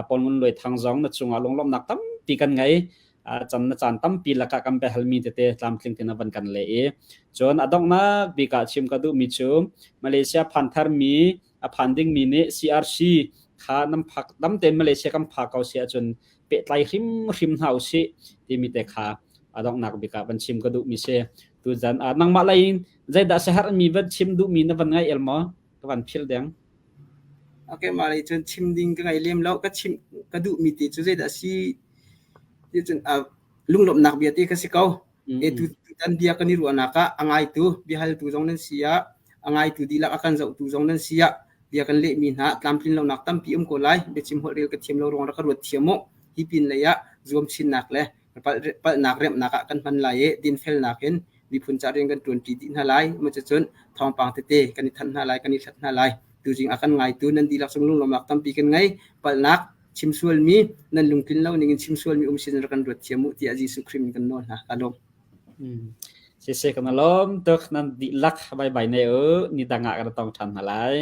Paul Ngun Luai Thang zong na cungah lunglawmhnak tampi kan ngei. Cam na caan tampi lakah kan biahalmi tete tlamtling tein a van kan leh i cun a donghnak bik ah chim ka duhmi cu Malaysia phan tharmi a phan dingmi nih CRC kha nan phak dam tein Malaysia kan phak ko si ahcun pehtlai hrimhrim hna usih timi te kha a donghnak bik ah van chim ka duhmi si. Tuzan ah nangmah lei in zeidah siaherhmi van chim duhmi na van ngai el maw? Ka van philh deng.
Okay, mah lei cun chim ding ka ngei lem lo. Ka chim ka duhmi te cu zeidah si ti cun lunglawmhnak bia te ka si ko. E tu Tutan bia kan i ruahnak ah a ngaitu biahaltu zong nan si ah a ngaitu dihlak a kan zohtu zong nan si ah bia kan lehmi hna tlamtlin lonak tampi um ko lai. Biachim holh rel ka thiam lo ruang rak ka ruat thiam u. Hi pin lei ah zuam chinnak le palhnak remhnak ah kan hman lai i dinfelnak in miphun ca rian kan ṭuanṭi dih hna lai. Cucun thawngpang tete kan i thanh hna lai, kan i hlat hna lai. Tuzing a kan ngaitu nan dihlak cung lunglawmhnak tampi kan ngei. Palhnak chim sualmi, nan lungtlin lo ning in chim sualmi um sin rak kan ruat thiam u tiah Jesuh Khrih min kan nawl hna. Ka lawm.
Siseh kan lawm tuk nan dihlak bye bye ne u ni dang ah kan tong ṭhan hna lai.